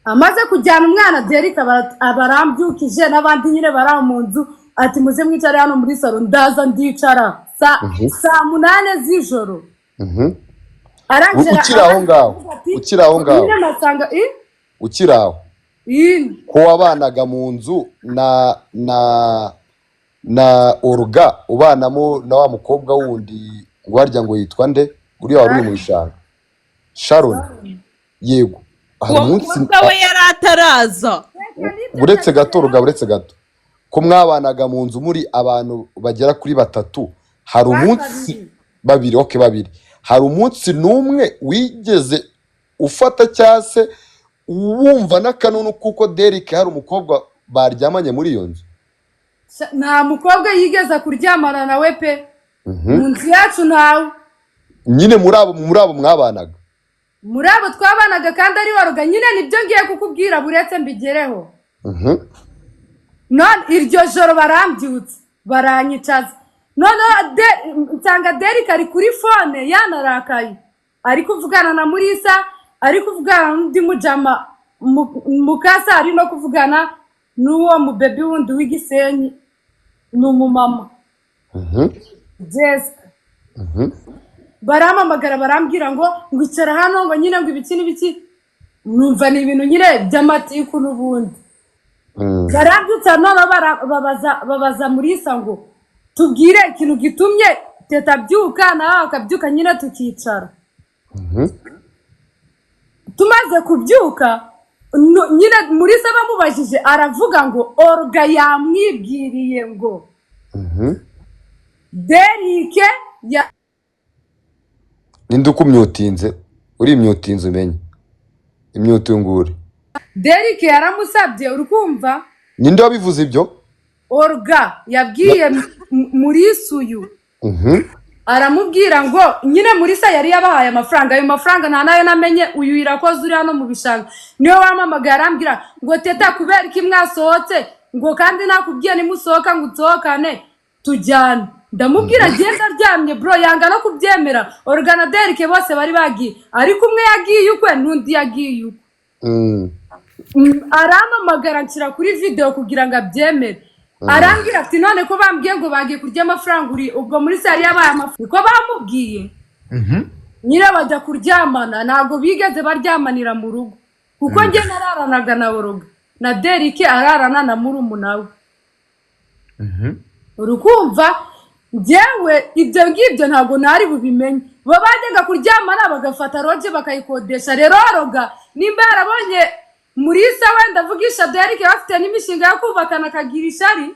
Amaze kujyana umwana, Derike aba arambyukije n'abandi nyine bari aho mu nzu, ati muze mwicare hano muri salo. Ndaza ndicara saa 8 z'ijoro. Arangije Ukiri aho ngaho, aravuga ati, ukiri aho ngaho. Nyine nasanga Ukiri aho, ko wabanaga mu nzu na Oruga, ubanamo na wa mukobwa wundi, ngo harya ngo yitwa nde, uriya wari uri mu bishanga, Sharon, yego, hari Uwo umunsi mukobwa we yari ataraza. Uretse gato Oruga, uretse gato, ko mwabanaga mu nzu muri abantu bagera kuri batatu, hari umunsi, babiri, okay, babiri, hari umunsi n'umwe wigeze ufata cyangwa se wumva n'akanunu kuko Derek hari umukobwa baryamanye muri iyo nzu? Nta mukobwa yigeze kuryamana nawe pe, mu nzu yacu ntawe. Nyine muri abo mwabanaga. Muri abo twabanaga kandi ari waruga nyine, nibyo ngiye kukubwira, buretse mbigereho. None iryo joro barambyutse, baranyicaza, noneho nsanga Derek ari kuri phone yanarakaye, ari kuvugana na Murisa, ari kuvugana n'undi mujama mukasa, ari no kuvugana n'uwo mubebi wundi w'igisenyi, ni umumama Jessica. Barampamagara, barambwira ngo icara hano, ngo nyine ngo ibiki n'ibiki. Numva ni ibintu nyine by'amatiku n'ubundi. Barabyutsa, noneho babaza Murisa ngo tubwire ikintu gitumye Teta abyuka, nawe akabyuka nyine tukicara. Tumaze kubyuka, nyine Murisa bamubajije aravuga ngo Oruga yamwibwiriye ngo Derike ya Ninde ukumyutinze? Uri imyutinze, umenye imyutungure. Derike yaramusabye, uri kumva? Ninde wabivuze ibyo? Oruga yabwiye Murisa uyu. Aramubwira ngo nyine Murisa yari yabahaye amafaranga. Ayo mafaranga nta nayo namenye. Uyu Irakoze uri hano mu bishanga niwe wampamagaye, arambwira ngo: "Teta, kubera iki mwasohotse?" Ngo kandi nakubwiye nimusohoka ngo usohokane tujyane. Ndamubwira agenda aryamye, bro, yanga no kubyemera. Organa Derike bose bari bagiye, ariko umwe yagiye ukwe n'undi yagiye ukwe. Arampamagara nshyira kuri video kugira ngo abyemere. Arambwira ati: "None ko bambwiye ngo bagiye kurya amafaranga uri ubwo muri sari yabaye amafaranga?" Niko bamubwiye nyine, bajya kuryamana. Ntabwo bigeze baryamanira mu rugo, kuko njye nararanaga na Boroga na Derike, ararana na murumuna we. Urukumva, njyewe ibyo ngibyo ntabwo nari bubimenye. Bo bajyaga kuryamana bagafata lodge bakayikodesha. Rero Roga nimba yarabonye Murisa wenda avugisha Derike, bafite n'imishinga yo kubakana, akagira ishari,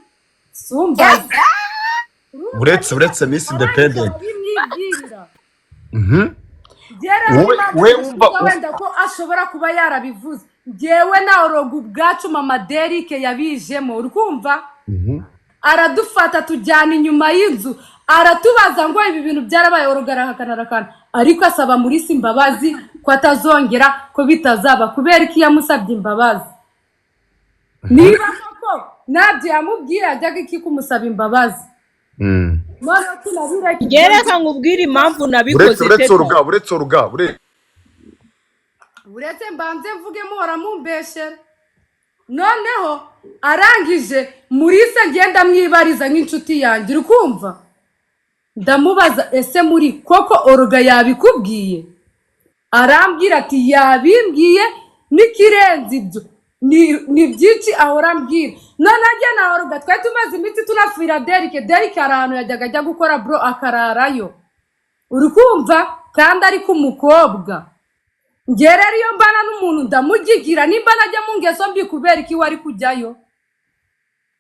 sumva. Uretse Miss Independent. Bimwibwirira. Njye rero impamvu We wumva wenda ko ashobora kuba yarabivuze, njyewe na Oroga ubwacu, mama Derike yabijemo, uri kumva, aradufata tujyana inyuma y'inzu, aratubaza ngo ibi bintu byarabaye? Oroga arahakana, arakana, ariko asaba Murisa imbabazi ko atazongera, ko bitazaba. Kubera ko iyo yamusabye imbabazi, niba koko ntabyo yamubwiye, yajyaga iki kumusaba imbabazi? Noneho tunabireke. Njye reka nkubwire impamvu nabikoze. Uretse Teta. Uruga, uretse uruga, uretse Uretse mbanze mvuge, muhora mumbeshera. Noneho arangije, Murisa ngenda mwibariza nk'inshuti yanjye, uri kumva, ndamubaza: "Ese muri koko Oruga yabikubwiye?" Arambwira ati: "Yabimbwiye, n'ikirenze ibyo ni byinshi ahora ambwira." None ajya na Oruga twari tumaze iminsi tunafira Derike. Derike hari ahantu yajyaga ajya gukora, bro, akararayo, uri kumva, kandi ari umukobwa. Njye rero iyo mbana n'umuntu ndamugigira, nimba najya mu ngeso mbi, kubera iki wari kujyayo?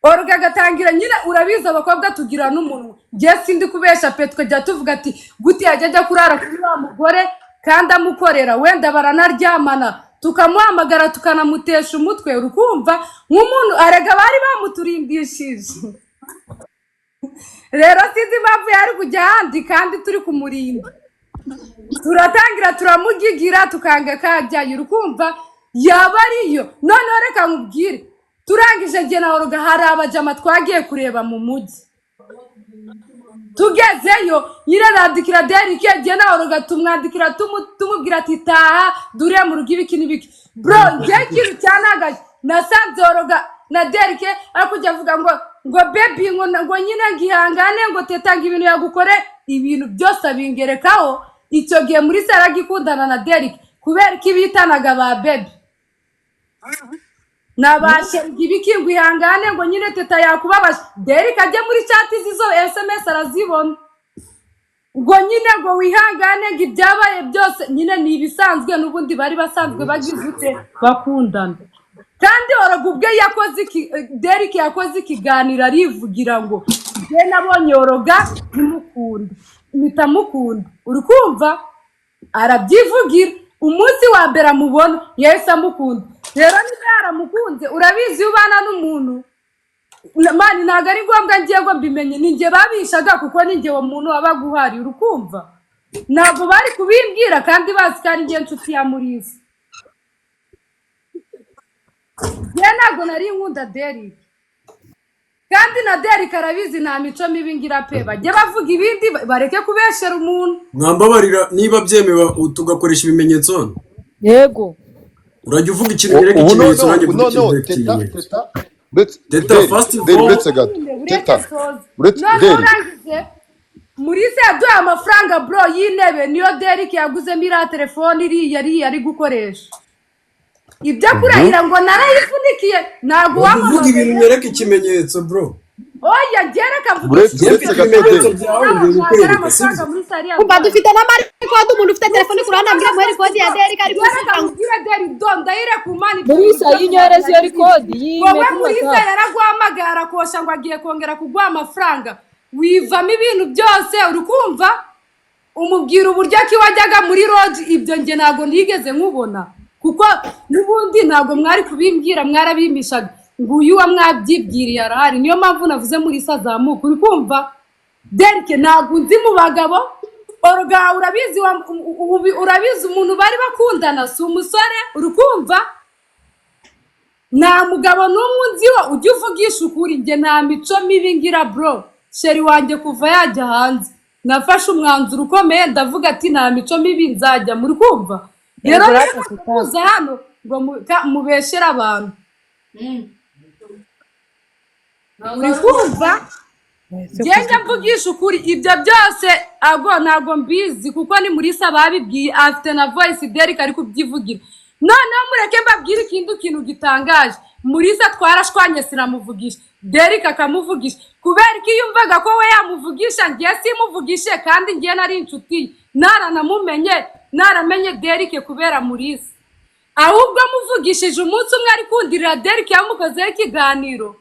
Oruga agatangira nyine, urabizi abakobwa tugira n'umunwa. Njye sindi kubesha pe, tukajya tuvuga ati gute yajya ajya kurara kuri wa mugore kandi amukorera, wenda baranaryamana, tukamuhamagara tukanamutesha umutwe, urukumva, nk'umuntu arega bari bamuturimbishije. Rero sinzi impamvu yari kujya ahandi kandi turi kumurinda. Turatangira turamugigira, tukanga kajyayo, urukumva, yaba ariyo. Noneho reka nkubwire, turangije njye na Oruga hari abajama twagiye kureba mu mujyi. Tugezeyo nyine arandikira Derike, njye na Oruga tumwandikira tumubwira ati: "Taha dure mu rugo," ibiki n'ibiki. Bro, njye ikintu cyanagaje, nasanze Oruga na Derike ari kujya avuga ngo baby, ngo nyine ngihangane, ngo Teta, ngo ibintu yagukore, ibintu byose abingerekaho. Icyo gihe muri sara agikundana na Derike, kubera ko ibitanaga ba baby nabashe ibiki, ngo ihangane, ngo nyine Teta yakubabaje. Derike ajye muri chat z'izo SMS arazibona, ngo nyine ngo wihangane, ngo ibyabaye byose nyine ni ibisanzwe, n'ubundi bari basanzwe bagize ute, bakundana. Kandi Oroga ubwe yakoze iki, Derike yakoze ikiganiro arivugira ngo: "Njye nabonye Oroga ntimukunda, mpita mukunda." Uri kumva, arabyivugira, umunsi wa mbere amubona yahise amukunda. Rero niba yaramukunze, urabizi iyo ubana n'umuntu, man, ntabwo ari ngombwa ngiye ngo mbimenye, ni njye babishaga, kuko ni njye uwo muntu wabaga uhari, urukumva, ntabwo bari kubimbwira kandi bazi ko ari njye nshuti ya Murisa. Njye ntabwo nari nkunda Derike, kandi na Derike arabizi, nta mico mibi ngira pe. Bajye bavuga ibindi, bareke kubeshera umuntu. Mwambabarira, niba byemewe tugakoresha ibimenyetso hano? Yego. Urajya uvuga ikintu nyereka Ubu ikimenyetso, noneho nanjye mvuge ikintu noneho nyereka Teta, ikimenyetso. Teta, uretse Teta, Deri, first of Deri, all uretse gato. Uretse Teta, soza. Uretse Noneho Deri. urangije, Murisa yaduhaye amafaranga, bro, y'intebe, niyo Derike yaguzemo iriya telefone iriya iriya ari gukoresha. Ibyo kurahira ngo narayivunikiye, ntabwo Urajya uvuga ibintu wamamaye. nyereka ikimenyetso, bro. Oya, njye reka mvuge. Uretse Njye uretse mfite gato, ibimenyetso Deri. byawe, Ntabwo ngiye ntabwo ari kukwereka, amafaranga sibyo? muri sariya. Umva, dufite n'amarikodi. Umuntu ufite telefone ku ruhande ambwira muhe record ya Derike ari Reka gusiga. nkubwire, Deri, do ndahire ku Mana, ibyo bintu Murisa byose yinyohereza iyo ntabwo record yime wowe kuri Murisa WhatsApp. yaraguhamagaye arakosha ngo agiye kongera kuguha amafaranga, wivamo ibintu byose, uri kumva, umubwira uburyo ki wajyaga muri lodge. Ibyo njye ntabwo nigeze nkubona, kuko n'ubundi ntabwo mwari kubimbwira, mwarabimishaga. Nguyu uwo mwabyibwiriye arahari, niyo mpamvu navuze Murisa azamuka, uri kumva. Derek ntabwo nzi mu bagabo. Oruga urabizi, urabizi umuntu bari bakundana si umusore, uri kumva? Nta mugabo n'umwe unziho. Ujya uvugisha ukuri, njye nta mico mibi ngira, bro. Chéri wanjye kuva yajya hanze nafashe umwanzuro ukomeye, ndavuga ati nta mico mibi nzajya, muri kumva? Rero kuza hano ngo mubeshere abantu, uri kumva? Ngenda mvugisha ukuri, ibyo byose ago ntabwo mbizi, kuko ni muri babibwiye, afite na voice Derek ari kubyivugira. Noneho mureke mbabwire ikindi kintu gitangaje. Murisa twarashwanye, sinamuvugisha, Derek akamuvugisha. Kubera ko iyo yumvaga ko we yamuvugisha, ngiye simuvugishe, kandi ngiye nari inshuti ye, naranamumenye, naramenye Derek kubera Murisa. Ahubwo amuvugishije umunsi umwe ari kundirira, Derek yamukozeho ikiganiro,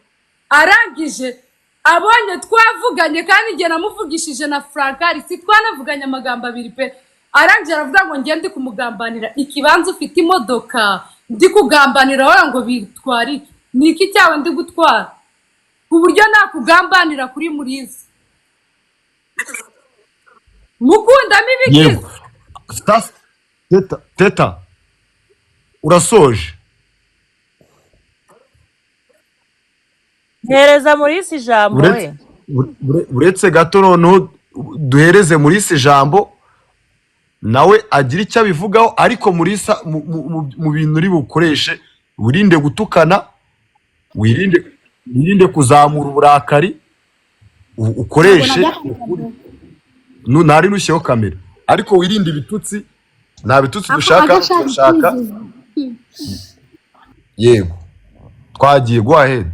arangije abonye twavuganye, kandi njye namuvugishije na Frankari, si twanavuganye amagambo abiri pe. Arangije aravuga ngo njye ndi kumugambanira ikibanza, ufite imodoka, ndi kugambanira wowe ngo bitware iki? Ni iki cyawe ndi gutwara ku buryo nakugambanira kuri Muriza? Mukundamo ibikiza. Yego. Teta, Teta, urasoje? Mpereza Murisi ijambo we. Uretse gato, noneho duhereze Murisa ijambo nawe agira icyo abivugaho. Ariko Murisa, mu bintu uri bukoreshe, wirinde gutukana, wirinde kuzamura uburakari, ukoreshe ukuri. Ntari nushyireho kamera, ariko wirinde ibitutsi. Nta bitutsi dushaka, turashaka. Yego, twagiye, go ahead.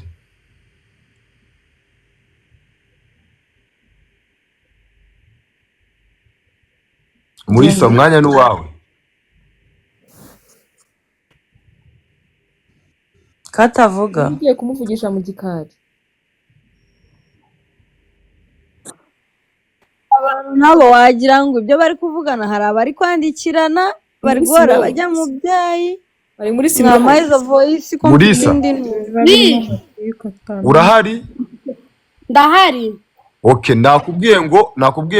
Murisa, umwanya ni uwawe. Katavuga. Ugiye kumuvugisha mu gikari. Abantu nabo wagira ngo ibyo bari kuvugana hari abari kwandikirana, bari Muri guhora silence. bajya mu byayi. Bari muri Mwamaye silence. izo voice ko mfite Murisa. indi. Urahari? Ndahari. Okay, nakubwiye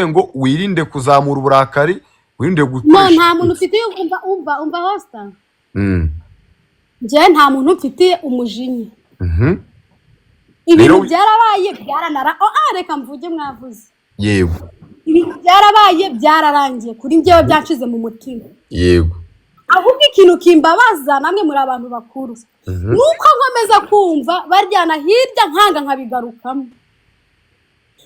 ngo wirinde kuzamura uburakari, wirinde No, gukoresha nta muntu ufitiye, umva, umva, umva, hosta. Njyewe nta muntu mfitiye umujinya. Ibintu Rero byarabaye, byaranara, oh, ah, reka mvuge, mwavuze. Yego. Ibintu byarabaye, byararangiye, kuri njyewe byanshize mu mutima. Ahubwo ikintu kimbabaza, namwe muri abantu bakuru, nuko nkomeza kumva baryana hirya, nkanga nkabigarukamo.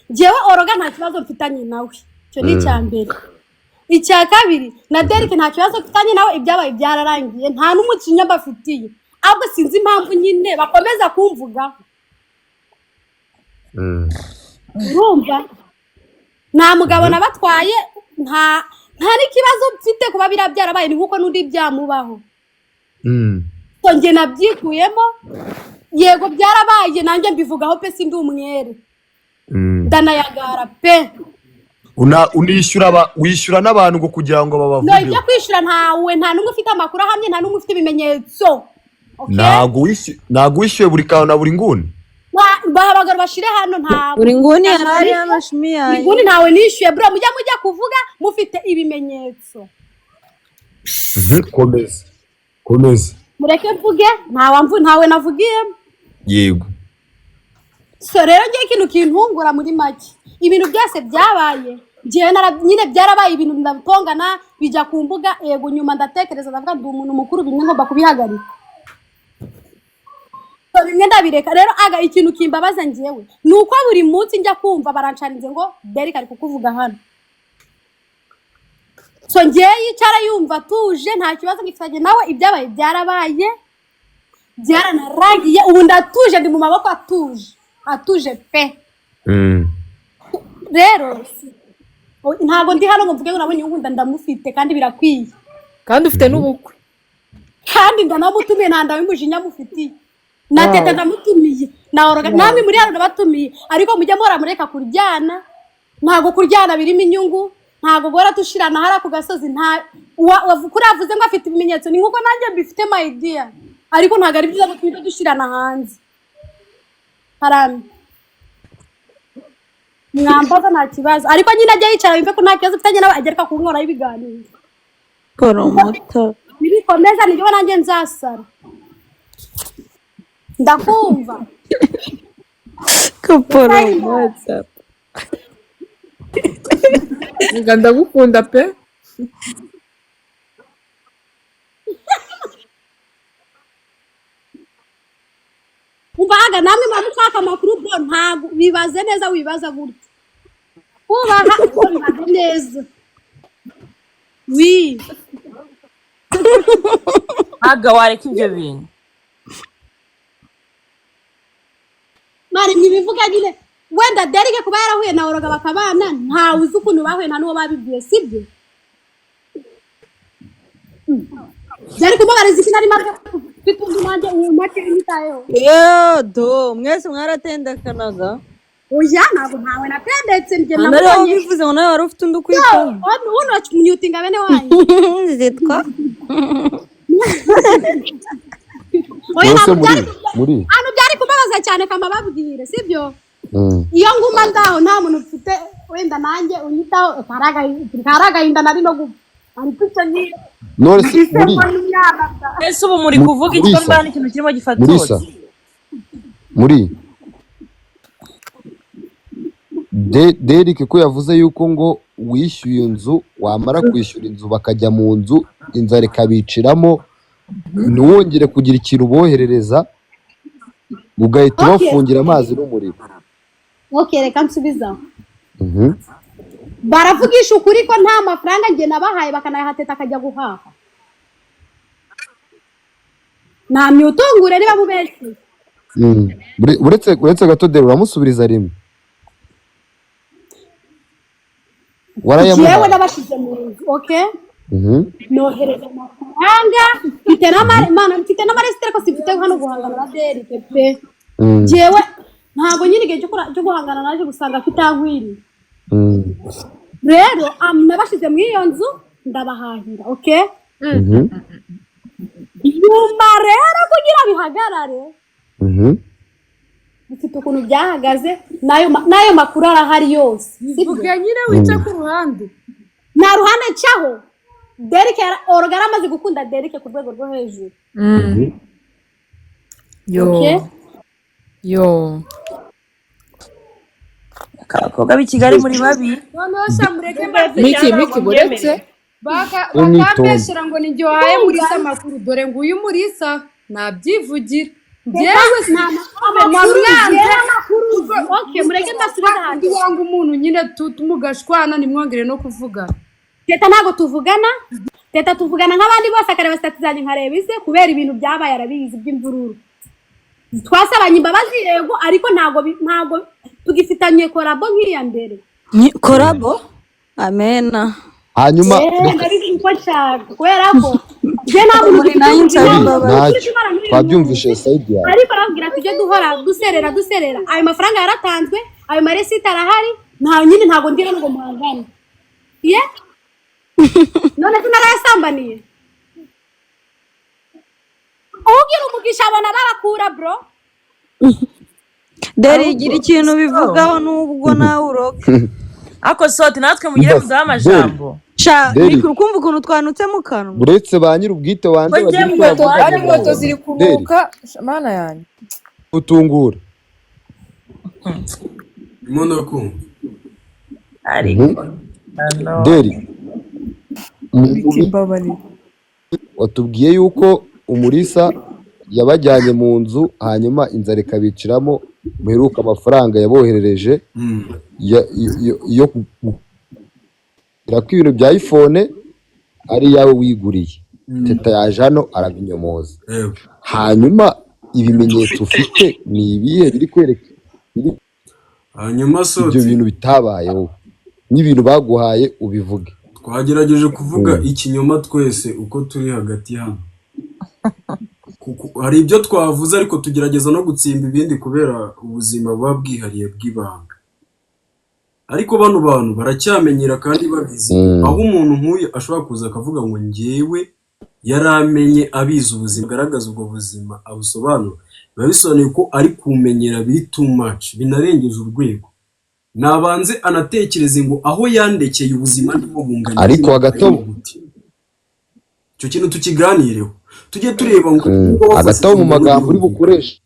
Njyewe Oroga nta kibazo mfitanye nawe, icyo ni icya mbere. Icya kabiri, na Derek nta kibazo mfitanye nawe, ibyabaye byararangiye, nta n'umujinya mbafitiye. Ahubwo sinzi impamvu nyine bakomeza kumvugaho. Urumva, nta mugabo nabatwaye, nta n'ikibazo mfite. Kuba biriya byarabaye ni nk'uko n'undi byamubaho. So njye nabyikuyemo. Yego byarabaye, nanjye mbivugaho pe, sindi umwere. Ndanayagara pe. Unishyura wishyura n'abantu ngo kugira ngo No, ibyo babavugeho. kwishyura, ntawe, nta n'umwe ufite amakuru ahamye, nta n'umwe ufite ibimenyetso. Okay? Ntabwo wishyuye buri kantu na buri nguni. Bahamagara bashire hano, ntabwo. Buri nguni Ntabwo hari nishyuye. hano shimi Buri yanjye. nguni ntawe nishyuye, bro. Mujya kuvuga mufite ibimenyetso. Komeza, komeza. Mureke mvuge, ntawe navugiyemo. Yego. So rero ngiye ikintu kintungura muri make, ibintu byose byabaye, njyewe nyine byarabaye, ibintu ndabitongana bijya ku mbuga. Yego, nyuma ndatekereza, ndavuga ndi umuntu mukuru, bimwe ngomba kubihagarika. So bimwe ndabireka. Rero aga ikintu kimbabaza njyewe ni uko buri munsi njya kumva barancarinze ngo Derek ari kukuvuga hano. So njyewe yicara yumva atuje, nta kibazo ngifitanye nawe, ibyabaye byarabaye, byaranarangiye, ubu ndatuje, ndi mu maboko atuje, atuje pe. Rero ntabwo ndi hano ngo mvuge ngo nabonye unkunda, ndamufite kandi birakwiye. Kandi ufite n'ubukwe. Kandi ndanamutumiye, nta ndabimujinya mufitiye. Na Teta ndamutumiye, na Oroga, namwe muri hano ndabatumiye. Ariko mujye muhora mureka kuryana, ntabwo kuryana birimo inyungu, ntabwo guhora dushirana hariya ku gasozi. Nta kuri avuze ngo afite ibimenyetso, ni nkuko nanjye mbifite, my dear, ariko ntabwo ari byiza ko dushirana hanze. Harame. Mwambaza nta kibazo, ariko nyine ajya yicara yumve ko nta kibazo mfitanye nawe, agereka kunkoraho ibiganiro. Poromota. Nibikomeza nibyo nanjye nzasara. Ndakumva. Ko poromota. Nga ndagukunda pe. Umva namwe muba mushaka amakuru bro, ntabwo bibaze neza, wibaza gutya kubaha ubwo bibaze neza wi. Aga, wareka ibyo bintu. Mari ntibivuga nyine wenda Derike kuba yarahuye na Oroga bakabana, ntawe uzi ukuntu bahuye, nta n'uwo babibwiye, sibyo? Byari kumubariza iki nari maze mfite undi nanjye uwo make nitayeho. Yo do mwese mwaratendekanaga. Oya, ntabwo ntawe natendetse njye. Nta nariho Namubonye. Bivuze ngo nawe wari ufite undi ukwitaho. Uno myutinga bene wanyu. Zitwa Oya. Nonese Ntabwo muri byari muri ahantu byari kubabaza cyane kamababwire, sibyo? Iyo nguma ndaho nta muntu mfite wenda nanjye unyitaho, kari agahinda nari no gupfa, ariko icyo nyine None se muri Ese ubu muri kuvuga iki ko Murisa. mbana ikintu kirimo Murisa. gifatutse? Muri Derek ko yavuze yuko ngo wishyuye inzu, wamara kwishyura inzu bakajya mu nzu, inzara ikabiciramo, ntiwongere kugira ikintu uboherereza, ugahita ubafungira amazi n'umuriro. Okay, reka nsubizaho. Baravugisha ukuri ko nta mafaranga njye nabahaye, bakanayahateta akajya guhaha? Nta myutungure niba mubeshye. Uretse gato dore uramusubiriza rimwe. Jewe Warayamuhaye? nabashyize mu nzu, okay? Nohereza amafaranga, mfite n'amara, mfite n'amaresite, ariko simfite hano guhangana na Derike pe. Jewe ntabwo nyine igihe cyo guhangana naje gusanga kitankwiriye. Rero nabashyize muri iyo nzu, ndabahahira, okay? Nyuma rero kugira bihagarare, bifite ukuntu byahagaze, n'ayo makuru arahari yose, sibyo? Vuga nyine wice ku ruhande. Nta ruhande ncaho. Derike Oroga yaramaze gukunda Derike ku rwego rwo hejuru. Yo. Okay? Yo. Abakobwa b'i Kigali muri babi. Noneho sha mureke mbaze. Miki, Miki, buretse. Umwitonde. Bakambeshyera ngo ni wahaye Murisa amakuru, dore nguyu Murisa nabyivugira njyewe si Amakuru namwanze. njyewe amakuru. Okay, mureke mbasubize ahantu. Undi wanga umuntu nyine mugashwana ntimwongere no kuvugana. Teta ntabwo tuvugana. Teta tuvugana nk'abandi bose, akareba status zanjye nkareba ize, kubera ibintu byabaye arabizi by'imvururu. Twasabanye imbabazi yego, ariko ntabwo tugifitanye collabo nk'iya mbere. Collabo amena. Hanyuma Ndabizi uko nshaka, kubera ko njye nta muntu Muri ufite nayo nsaba ubuzima. imbabazi. Ntacyo twabyumvishe side yawe. Ariko arababwira tujye duhora duserera duserera, ayo mafaranga yaratanzwe, ayo maresite arahari, nta nyine ntabwo ndi hano ngo muhangane ye. None se narayasambaniye? Ugira umugisha abona babakura bro. Dore igira ikintu bivugaho nubwo nawe uroga. Ariko sote natwe mugire muduhe amajambo. Sha. Deri. Miki, ukumva ukuntu twanutse mu kanwa. Uretse ba nyir'ubwite banze Ko bagira njye icyo Inkweto bavuga kandi nyuma. inkweto ziri Deri kunuka. Mana yanjye. utungura. Ndimo ndakumva. Ariko Deri Miki, mbabarira. watubwiye yuko Umurisa yabajyanye mu nzu, hanyuma inzara ikabiciramo, muheruka amafaranga yaboherereje yo kugura ko ibintu bya iPhone ari iyawe wiguriye. Teta yaje hano arabinyomoza. Yego. Hanyuma ibimenyetso ufite ni ibihe biri kwereka biri Hanyuma ibyo soti bintu bitabayeho n'ibintu baguhaye ubivuge. Twagerageje kuvuga ikinyoma twese uko turi hagati hano. Hari ibyo twavuze, ariko tugerageza no gutsimba ibindi kubera ubuzima buba bwihariye bw'ibanga, ariko bano bantu baracyamenyera kandi babizi, aho umuntu nk'uyu ashobora kuza akavuga ngo njyewe yaramenye abizi ubuzima, agaragaza ubwo buzima abusobanura, biba bisobanuye ko ari kumenyera biri too much, binarengeje urwego. Nabanze anatekereze ngo aho yandekeye ubuzima ndimo bungana iki, Ariko hagati aho mbayeho gute? Icyo kintu tukiganireho, tujye tureba ngo niba wafashe Hagati aho mu umuntu magambo uri w'igihumbi. bukoreshe,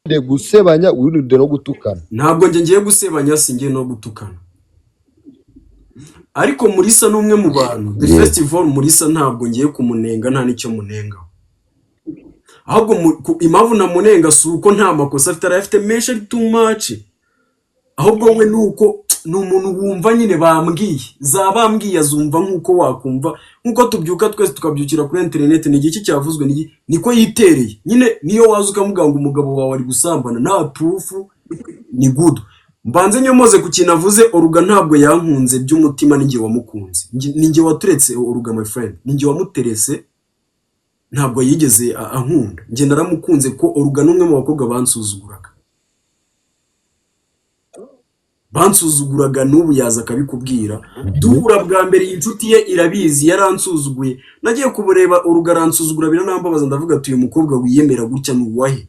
wirinde gusebanya, wirinde no gutukana. Ntabwo njye ngiye gusebanya, singiye no gutukana, ariko Murisa ni umwe mu bantu, the festival Murisa ntabwo ngiye kumunenga, nta n'icyo munengaho. Ahubwo impamvu namunenga si uko nta makosa afite, arayafite menshi, ari too much. Ahubwo we ni uko ni umuntu wumva nyine bambwiye, za bambwiye azumva nk'uko wakumva, nk'uko tubyuka twese tukabyukira kuri interineti, ni igiki cyavuzwe, ni niko yitereye nyine. Niyo waza ukamubwira ngo umugabo wawe ari gusambana nta proof, ni good. Mbanze nyomoze ku kintu avuze: Oruga ntabwo yankunze by'umutima, ninjye wamukunze. Ninjye waturetse Oruga, my friend, ninjye wamuterese. Ntabwo yigeze ankunda, njye naramukunze, ko Oruga ni umwe mu bakobwa bansuzuguraga. N'ubu yaza akabikubwira. Duhura bwa mbere, iyi nshuti ye irabizi, yaransuzuguye. Nagiye kubureba Oruga aransuzugura, biranambabaza. Ndavuga ati: "Uyu mukobwa wiyemera gutya ni uwahe?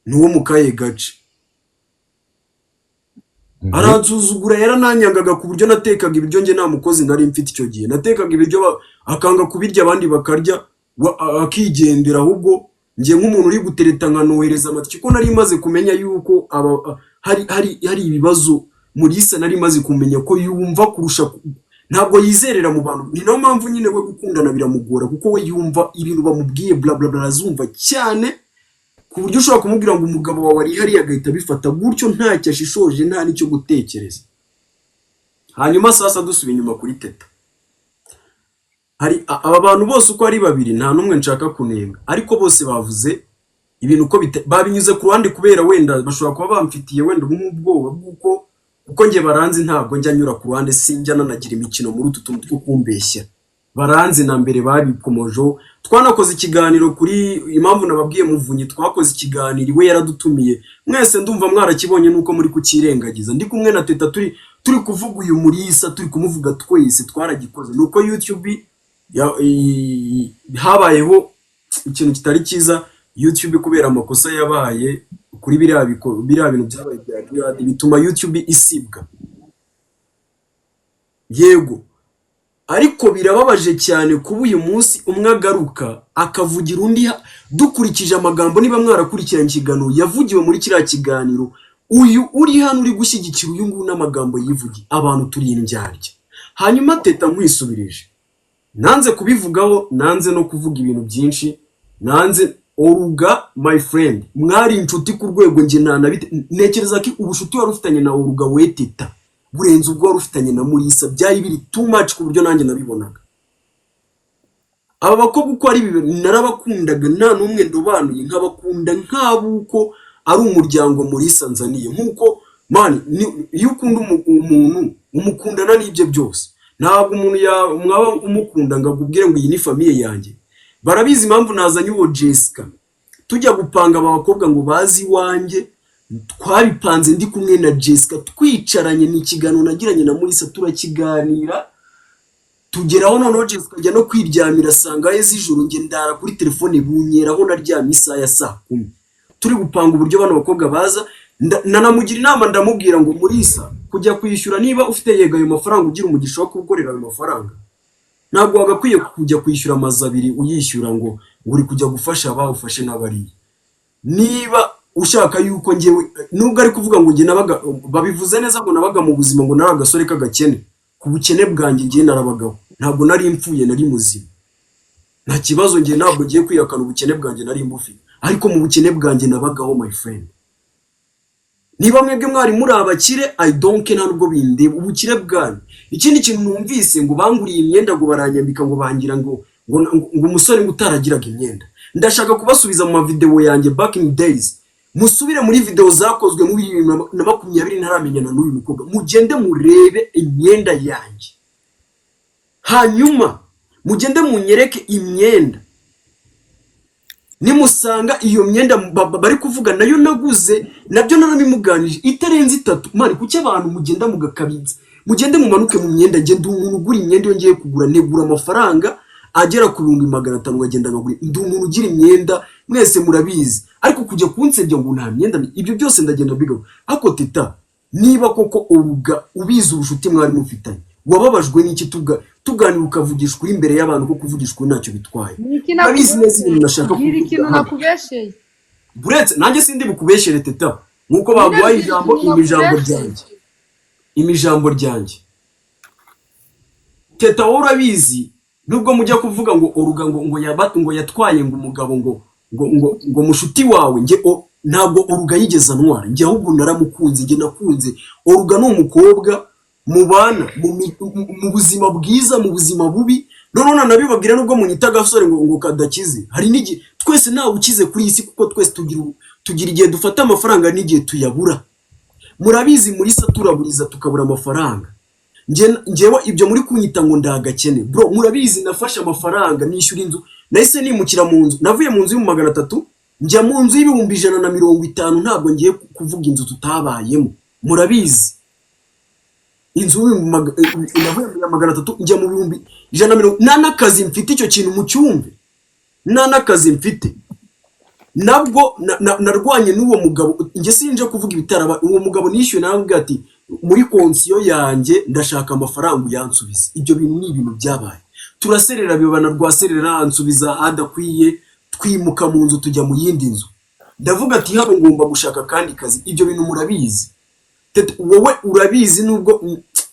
Ni uwo mu kahe gace?" Aransuzugura, yarananyangaga ku buryo natekaga ibiryo, njye nta mukozi nari mfite icyo gihe, natekaga ibiryo akanga kubirya, abandi bakarya, akigendera. Ahubwo njye nk'umuntu uri gutereta nkanohereza amatike, kuko nari maze kumenya yuko aba hari ibibazo. Murisa nari maze kumenya ko yumva kurusha, ntabwo yizerera mu bantu. Ni nayo mpamvu nyine we gukundana biramugora, kuko we yumva ibintu bamubwiye bla bla bla, azumva cyane, ku buryo ushobora kumubwira ngo umugabo wawe ari hariya, agahita abifata gutyo ntacyo ashishoje, nta n'icyo gutekereza. Hanyuma sasa dusubiye inyuma kuri Teta, hari aba bantu bose uko ari babiri, nta n'umwe nshaka kunenga, ariko bose bavuze ibintu uko babinyuze ku ruhande, kubera wenda bashobora kuba bamfitiye wenda nk'ubwoba bw'uko kuko njye baranzi, ntabwo njya nyura ku ruhande, sinjya nanagira imikino muri utu tuntu two kumbeshya. Baranzi, na mbere babikomojeho, twanakoze ikiganiro kuri impamvu nababwiye Muvunyi. Twakoze ikiganiro, iwe yaradutumiye mwese, ndumva mwarakibonye nuko muri kukirengagiza. Ndi kumwe na Teta, turi kuvuga uyu Murisa, turi kumuvuga twese, twaragikoze. Nuko YouTube habayeho ikintu kitari cyiza, YouTube kubera amakosa yabaye kuri biriya bintu byabaye bya Jihad, bituma YouTube isibwa. Yego, ariko birababaje cyane kuba uyu munsi umwe agaruka akavugira undi. Dukurikije amagambo, niba mwarakurikiranye ikiganiro yavugiwe muri kiriya kiganiro, uyu uri hano uri gushyigikira uyu nguyu n'amagambo yivugiye, abantu turi indyarya. Hanyuma Teta, nkwisubirije, nanze kubivugaho, nanze no kuvuga ibintu byinshi, nanze. Oruga, my friend, mwari inshuti ku rwego njye ntanabite. Ntekereza ko ubushuti wari ufitanye na Oruga, we Teta, burenze ubwo wari ufitanye na Murisa. Byari biri too much ku buryo nanjye nabibonaga. Aba bakobwa uko ari bibiri narabakundaga, nta n'umwe ndobanuye, nkabakunda nk'abuko ari umuryango Murisa nzaniye. Nk'uko man iyo ukunda umuntu umukundana n'ibye byose. Ntabwo umuntu mwaba umukunda ngo akubwire ngo iyi ni famille yanjye. Barabizi impamvu nazanye uwo Jessica. Tujya gupanga aba bakobwa ngo bazi iwanjye, twabipanze ndi kumwe na Jessica, twicaranye. Ni ikiganiro nagiranye na Murisa, turakiganira tugeraho. Noneho Jessica ajya no kwiryamira asanga z'ijoro, njye ndara kuri telefone bunyeraho, naryamye isaha ya saa 10, turi gupanga uburyo bano bakobwa baza. Nanamugira inama, ndamubwira ngo: "Murisa, kujya kwishyura, niba ufite yego ayo mafaranga, ugira umugisha wo gukorera ayo mafaranga, ntabwo wagakwiye kujya kwishyura amazu abiri uyishyura ngo uri kujya gufasha abawufashe n'abariya. Niba ushaka yuko njyewe, nubwo ari kuvuga ngo njye nabaga, babivuze neza ngo nabaga mu buzima, ngo nari agasore k'agakene, ku bukene bwanjye njye narabagaho, ntabwo nari mfuye, nari muzima, nta kibazo. Njye ntabwo ngiye kwihakana ubukene bwanjye nari mbufite, ariko mu bukene bwanjye nabagaho, my friend. Niba mwebwe mwari muri abakire, I don't care, nta nubwo bindeba ubukire bwanyu." Ikindi kintu numvise, ngo banguriye imyenda, ngo baranyambika, ngo bangira ngo umusore ngo utaragiraga imyenda. Ndashaka kubasubiza mu mavideo yanjye back in days, musubire muri video zakozwe muri 2020 ntaramenyana n'uyu mukobwa, mugende murebe imyenda yanjye, hanyuma mugende munyereke imyenda. Nimusanga iyo myenda bari kuvuga nayo naguze, nabyo narabimuganije, itarenze itatu. Man, kuki abantu mugenda mugakabitsa? Mugende mumanuke mu myenda. Njye ndi umuntu ugura imyenda, iyo ngiye kugura ntegura amafaranga agera ku 500,000, ngagenda nkagura. Ndi umuntu ugira imyenda, mwese murabizi. Ariko kujya kunsebya ngo nta myenda, ibyo byose ndagenda mbigaho. Ariko Teta Niba koko uruga ubizi ubucuti mwari mufitanye, wababajwe n'iki tuganira ukavugisha ukuri imbere y'abantu, ko kuvugisha ukuri ntacyo bitwaye? Ni iki Urabizi neza ibintu nashaka Bwira kuvuga ikintu hano. nakubesheye. Buretse nanjye sindi bukubeshere, Teta, nkuko baguhaye Nyine ijambo, bwira imi ikintu ijambo nakubesheye. ryanjye, imi ijambo ryanjye. Teta, wowe urabizi, nubwo mujya kuvuga ngo Oruga ngo yaba ngo yatwaye ngo umugabo ngo mushuti wawe, njye ntabwo Oruga yigeze antwara njye, ahubwo naramukunze. Njye nakunze Oruga, ni umukobwa mubana mu buzima bwiza, mu buzima bubi. Noneho nanabibabwira, nubwo munyita agasore ngo kadakize, hari n'igihe twese ntawe ukize kuri iyi si, kuko twese tugira igihe dufata amafaranga n'igihe tuyabura. Murabizi, muri saturaburiza tukabura amafaranga. Njyewe ibyo muri kunyita ngo ndagakene, bro, murabizi nafashe amafaranga nishyura inzu, nahise nimukira mu nzu. Navuye mu nzu y'ibihumbi 300 njya mu nzu y'ibihumbi 150. Ntabwo ngiye kuvuga inzu tutabayemo, murabizi. Inzu y'ibihumbi navuye mu ya 300 njya mu 150,000, nta n'akazi mfite. Icyo kintu mucyumve, nta n'akazi mfite. Nabwo narwanye n'uwo mugabo. Njye sinje kuvuga ibitaraba. Uwo mugabo nishyuye, naramubwira ati: "Muri konsiyo yanjye ndashaka amafaranga uyansubize." Ibyo bintu ni ibintu byabaye, turaserera, bibana rwaserera, ansubiza adakwiye, twimuka mu nzu tujya mu yindi nzu. Ndavuga ati: "Hano ngomba gushaka akandi kazi." Ibyo bintu murabizi. Tete, wowe urabizi, nubwo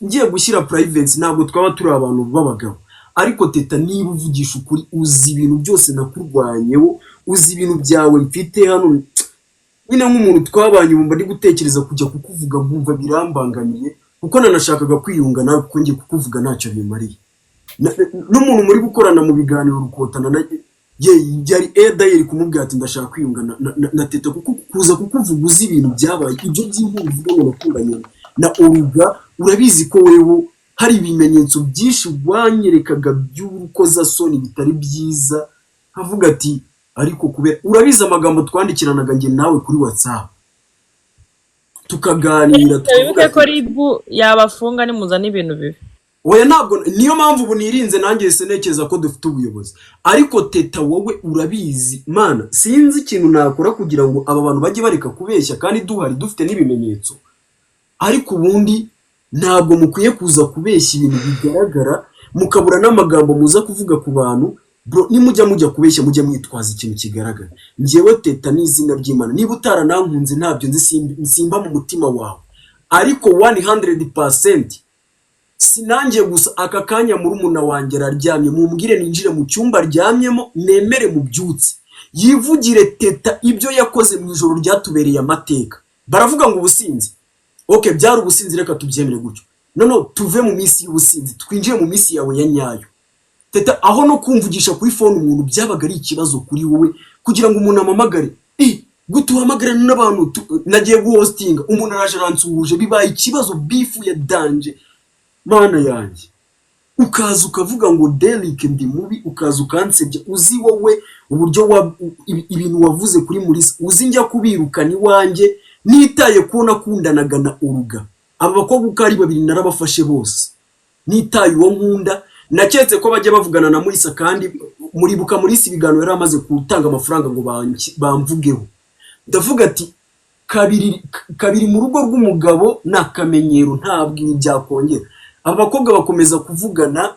ngiye gushyira privacy, ntabwo twaba turi abantu b'abagabo, ariko Teta, niba uvugisha ukuri, uzi ibintu byose nakurwanyeho, uzi ibintu byawe mfite hano. Nyine nk'umuntu twabanye, ubu mba ndi gutekereza kujya kukuvuga nkumva birambangamiye, kuko nanashakaga kwiyunga nawe, kuko ngiye kukuvuga ntacyo bimariye. N'umuntu muri gukorana mu biganiro rukotana na ye yari edayeri kumubwira ati: "Ndashaka kwiyunga na Teta," kuko kuza kukuvuga uzi ibintu byabaye, ibyo by'inkuru uvuga ngo nakundanye na Oruga, urabizi ko wewe hari ibimenyetso byinshi wanyerekaga by'urukozasoni bitari byiza. Nkavuga ati: "Ariko kubera urabizi amagambo twandikiranaga njye nawe kuri WhatsApp, tukaganira," tukavuga Wibuke ko ati RIB yabafunga nimuzana ibintu bibi. Oya, ntabwo, niyo mpamvu ubu nirinze nanjye ntekereza ko dufite ubuyobozi. Ariko Teta, wowe urabizi, mana, sinzi ikintu nakora kugira ngo aba bantu bajye bareka kubeshya kandi duhari dufite n'ibimenyetso. Ariko ubundi ntabwo mukwiye kuza kubeshya ibintu bigaragara, mukabura n'amagambo muza kuvuga ku bantu. Bro, nimujya mujya kubeshya, mujye mwitwaza ikintu kigaragara. Njyewe Teta, n'izina ry'Imana, niba utaranankunze ntabyo nzi, simba mu mutima wawe, ariko 100% sinangiye gusa. Aka kanya murumuna wanjye araryamye, mumbwire ninjire mu cyumba aryamyemo, nemere mubyutse yivugire Teta ibyo yakoze mu ijoro ryatubereye amateka. Baravuga ngo ubusinzi, ok, byari ubusinzi, reka tubyemere gutyo. Noneho tuve mu minsi y'ubusinzi, twinjire mu minsi yawe ya nyayo. Teta, aho no kumvugisha kuri phone umuntu byabaga ari ikibazo kuri wowe, kugira ngo umuntu amamagare, gute uhamagara n'abantu nagiye guhostinga, umuntu araje aransuhuje, bibaye ikibazo, beef ya danger. Mana yanjye, ukaza ukavuga ngo Derek ndi mubi, ukaza ukansebya. Uzi wowe uburyo ibintu wavuze kuri Murisa, uzi njya kubirukana iwanjye, nitaye ko nakundanaga na Uruga. Aba bakobwa uko ari babiri narabafashe bose, nitaye uwo nkunda. Naketse ko bajya bavugana na Murisa, kandi muribuka Murisa ibiganiro yari amaze gutanga amafaranga ngo bamvugeho. Ndavuga ati: "Kabiri kabiri mu rugo rw'umugabo ni akamenyero, ntabwo ibi byakongera." Aba bakobwa bakomeza kuvugana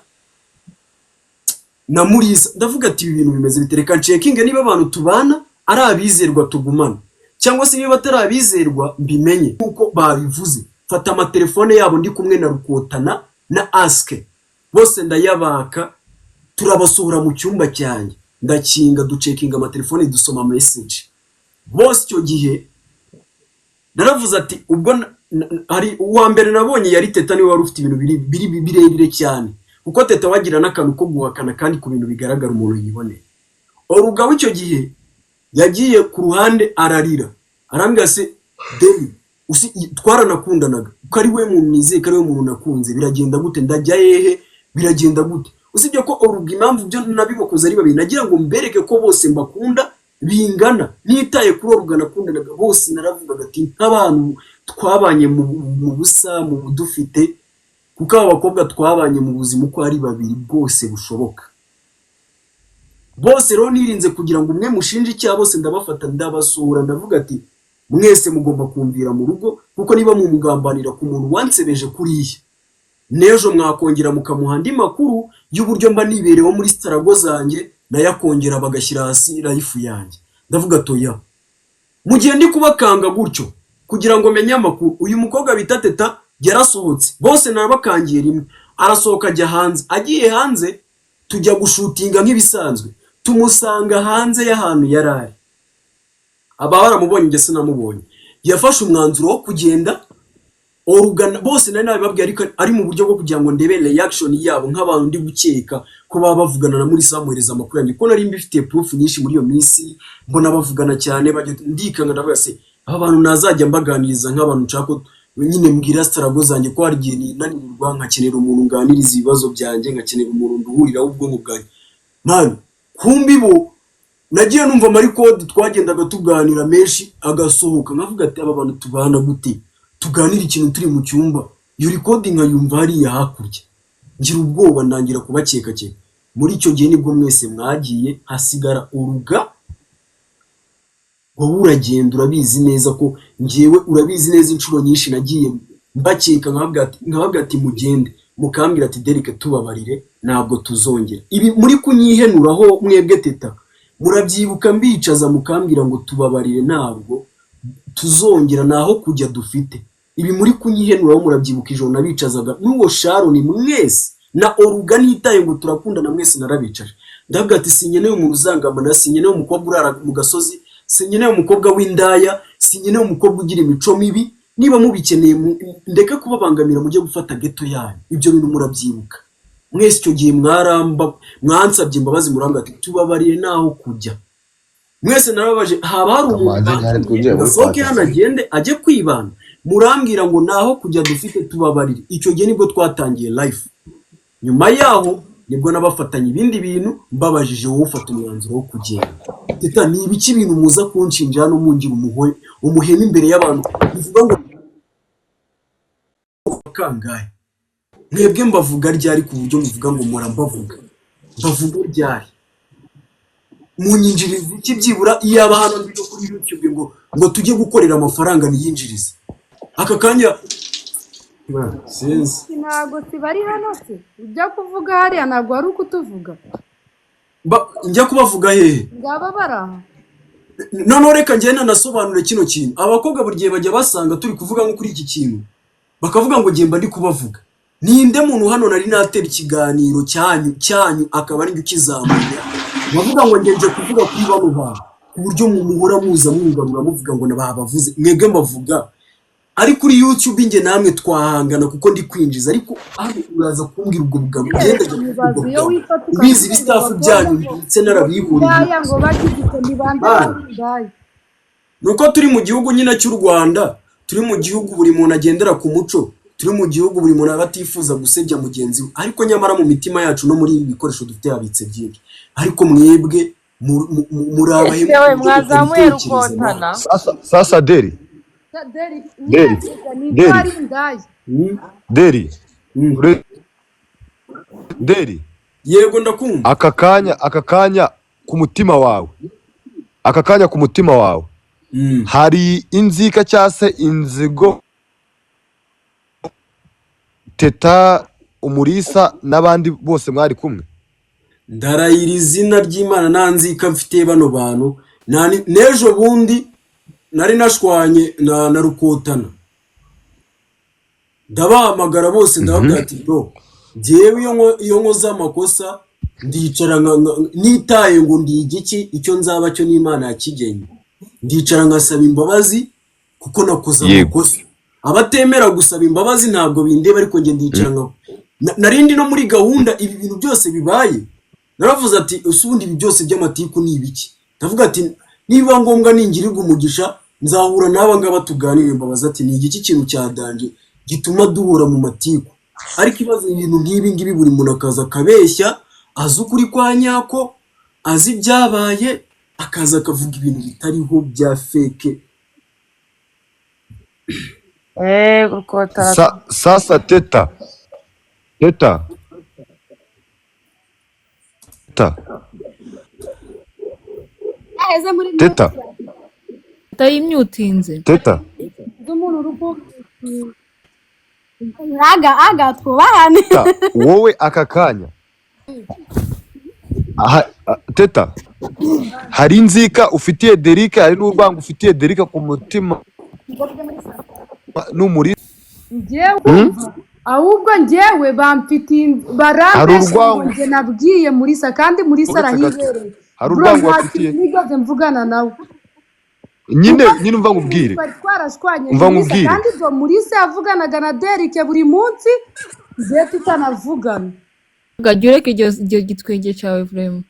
na Murisa. Ndavuga ati: "Ibi bintu bimeze bite? Reka ncekinge niba abantu tubana ari abizerwa tugumana, cyangwa se niba atari abizerwa mbimenye." Nk'uko babivuze, fata amatelefone yabo ndi kumwe na Rukotana na Asike, bose ndayabaka, turabasohora mu cyumba cyanjye, ndakinga, ducekinga amatelefone, dusoma message bose. Icyo gihe naravuze ati ubwo hari uwa mbere nabonye yari Teta, niwe wari ufite ibintu biri birebire cyane, kuko Teta wagira n'akantu ko guhakana kandi ku bintu bigaragara umuntu yiboneye. Oruga w'icyo gihe yagiye ku ruhande ararira, arambwira: "Se Deni, usi twaranakundanaga, ko ari we muntu nizeye, ko ari we muntu nakunze, biragenda gute? Ndajya hehe? Biragenda gute?" Usibye ko Oruga, impamvu byo nabibakoze ari babiri, nagira ngo mbereke ko bose mbakunda bingana, nitaye kuri Oruga nakundanaga. Bose naravugaga ati nk'abantu twabanye mu busa, mu budufite, kuko aba bakobwa twabanye mu buzima uko ari babiri bwose bushoboka bose. Rero nirinze kugira ngo umwe mushinje icyaha, bose ndabafata ndabasohora, ndavuga ati Mwese mugomba kumvira mu rugo, kuko niba mumugambanira ku muntu wansebeje kuriya, n'ejo mwakongera mukamuha andi makuru y'uburyo mba nibereho muri struggle zanjye, nayo akongera bagashyira hasi life yanjye. Ndavuga toya. Mu gihe ndi kubakanga gutyo kugira ngo menye amakuru, uyu mukobwa bita Teta yarasohotse, bose narabakangiye rimwe, arasohoka ajya hanze. Agiye hanze tujya gushootinga nk'ibisanzwe, tumusanga hanze y'ahantu yari ari. Aba baramubonye, njye sinamubonye. Yafashe umwanzuro wo kugenda orugana bose nari nabibabwiye, ariko ari mu buryo bwo kugira ngo ndebe reaction yabo nk'abantu ndi gukeka ko baba bavugana na muri samuhereza amakuru yanjye, kuko nari mbifitiye proof nyinshi. Muri iyo minsi mbona bavugana cyane, bajya ndikanga, ndavuga se aba bantu nazajya mbaganiriza nk'abantu nshaka ko nyine mbwira struggle zanjye, ko hari igihe ninanirwa nkakenera umuntu nganiriza ibibazo byanjye, nkakenera umuntu nduhuriraho ubwonko bwanjye. Man, kumbi bo nagiye numva amarecord twagendaga tuganira menshi agasohoka, nkavuga ati aba bantu tubana gute, tuganira ikintu turi mu cyumba, iyo record nkayumva hariya hakurya, ngira ubwoba, ndangira kubakekakeka. Muri icyo gihe nibwo mwese mwagiye, hasigara uruga. Wowe uragenda, urabizi neza ko njyewe, urabizi neza inshuro nyinshi nagiye mbakeka, nkababwira ati mugende, mukambwira ati Derek tubabarire, ntabwo tuzongera. Ibi muri kunyihenuraho mwebwe. Teta, murabyibuka mbicaza mukambwira ngo tubabarire, ntabwo tuzongera, naho kujya dufite. Ibi muri kunyihenuraho murabyibuka ijoro nabicazaga n'uwo Sharon mwese na Oruga, nitaye ngo turakundana, mwese narabicaje, ndavuga ati sinkeneye umuntu uzangamana, sinkeneye umukobwa urara mu gasozi, sinkeneye umukobwa w'indaya, sinkeneye umukobwa ugira imico mibi. Niba mubikeneye ndeke kubabangamira, mujye gufata ghetto yanyu. Ibyo bintu murabyibuka mwese. Icyo gihe mwaramba mwansabye imbabazi, murambwira ati tubabariye, naho kujya. Mwese narababaje, haba hari umuntu Kamanzi ntihari twinjire muri asohoke hano fantasy. agende ajye kwibana? Murambwira ngo naho kujya dufite, tubabarire. Icyo gihe nibwo twatangiye life. Nyuma yaho nibwo nabafatanya ibindi bintu, mbabajije wowe ufata umwanzuro wo kugenda. Teta, ni ibiki ibintu muza kunshinja hano, mungira umuhemu imbere y'abantu, bivuga ngo kangahe? Mwebwe mbavuga ryari ku buryo muvuga ngo mpora mbavuga? Mbavuga ryari? Munyinjiriza iki byibura? Iyaba hano ndi no kuri YouTube ngo tujye gukorera amafaranga niyinjirize aka kanya, sinzi. Ntabwo bari hano se? Ibyo kuvuga hariya ntabwo wari ukutuvuga. Njya kubavuga hehe? Ngaba bari aha. Noneho reka ngende nasobanure kino kintu. Abakobwa buri gihe bajya basanga turi kuvuga nko kuri iki kintu, bakavuga ngo ngemba ndi kubavuga. Ninde muntu hano nari natera ikiganiro cyanyu akaba ari njye ukizamura, bavuga ngo ngenje kuvuga kuri bano bantu, ku buryo muhora muza mwungarura muvuga ngo babavuze? Mwebwe mbavuga ari kuri YouTube, njye namwe twahangana kuko ndi kwinjiza, ariko hano uraza kumbwira ubwo bugabo, ngenda njya kuvuga ubwo Iyo bugabo wifata ubizi, ibistaff byanyu ndetse narabihuriye. Indaya ngo bagize icyo ntibande Man. indaya. Nuko turi mu gihugu nyine cy'u Rwanda, turi mu gihugu buri muntu agendera ku muco, turi mu gihugu buri muntu aba atifuza gusebya mugenzi we, ariko nyamara mu mitima yacu no muri ibi bikoresho dufite habitse byinshi. Ariko mwebwe muri abahemu Ese we ku buryo mwazamuye mutabitekereza. Rukotana? Sasa Deri. Deri. Deri. Ni Deri. ari indaya. Deri. Deri. Yego, ndakumva. Aka kanya ku mutima wawe, aka kanya ku mutima wawe hari inzika cyangwa se inzigo Teta, Umurisa n'abandi bose mwari kumwe? Ndarayira izina ry'Imana, nta nzika mfitiye bano bantu. N'ejo bundi nari nashwanye na Rukotana, ndabahamagara bose, ndababwira ati bro, njyewe iyo nkoze amakosa ndicara nitaye ngo ndi igiki, icyo nzaba cyo n'Imana yakigenye, ndicara ngasaba imbabazi kuko nakoze amakosa. Abatemera gusaba imbabazi ntabwo bindeba, ariko njye ndicara nka narindi no muri gahunda. Ibi bintu byose bibaye, naravuze ati ese ubundi ibi byose by'amatiku ni ibiki? Ndavuga ati niba ngombwa ningirirwa umugisha nzahura n'aba ngaba tuganire, mbabaza ati ni igiki kintu cya danger gituma duhura mu matiku? Ariko ibibazo ibintu nk'ibi ngibi, buri muntu akaza akabeshya, azi ukuri kwa nyako, azi ibyabaye, akaza akavuga ibintu bitariho bya fake. Rukotana. Sasa Teta, Teta, Teta. Aheze muri Teta. Tayimyutinze. Teta. Z'umuntu uri Aga, aga, twubahane. Teta, wowe aka kanya aha, Teta, hari inzika ufitiye Derike, hari n'urwango ufitiye Derike ku mutima n'umuri. Njyewe ahubwo njyewe bamfitiye Hari barambeshya ngo urwango. njye nabwiye Murisa kandi Murisa Uretse gato. arahibereye. Hari Bro, urwango nta wafitiye. kintu nigeze mvugana nawe. Nyine nyine umva nkubwire. Twari twarashwanye Umva Murisa nkubwire. kandi ubwo Murisa yavuganaga na Derike buri munsi njye tutanavugana. Gajya ureka iryo gitwenge cyawe vraiment.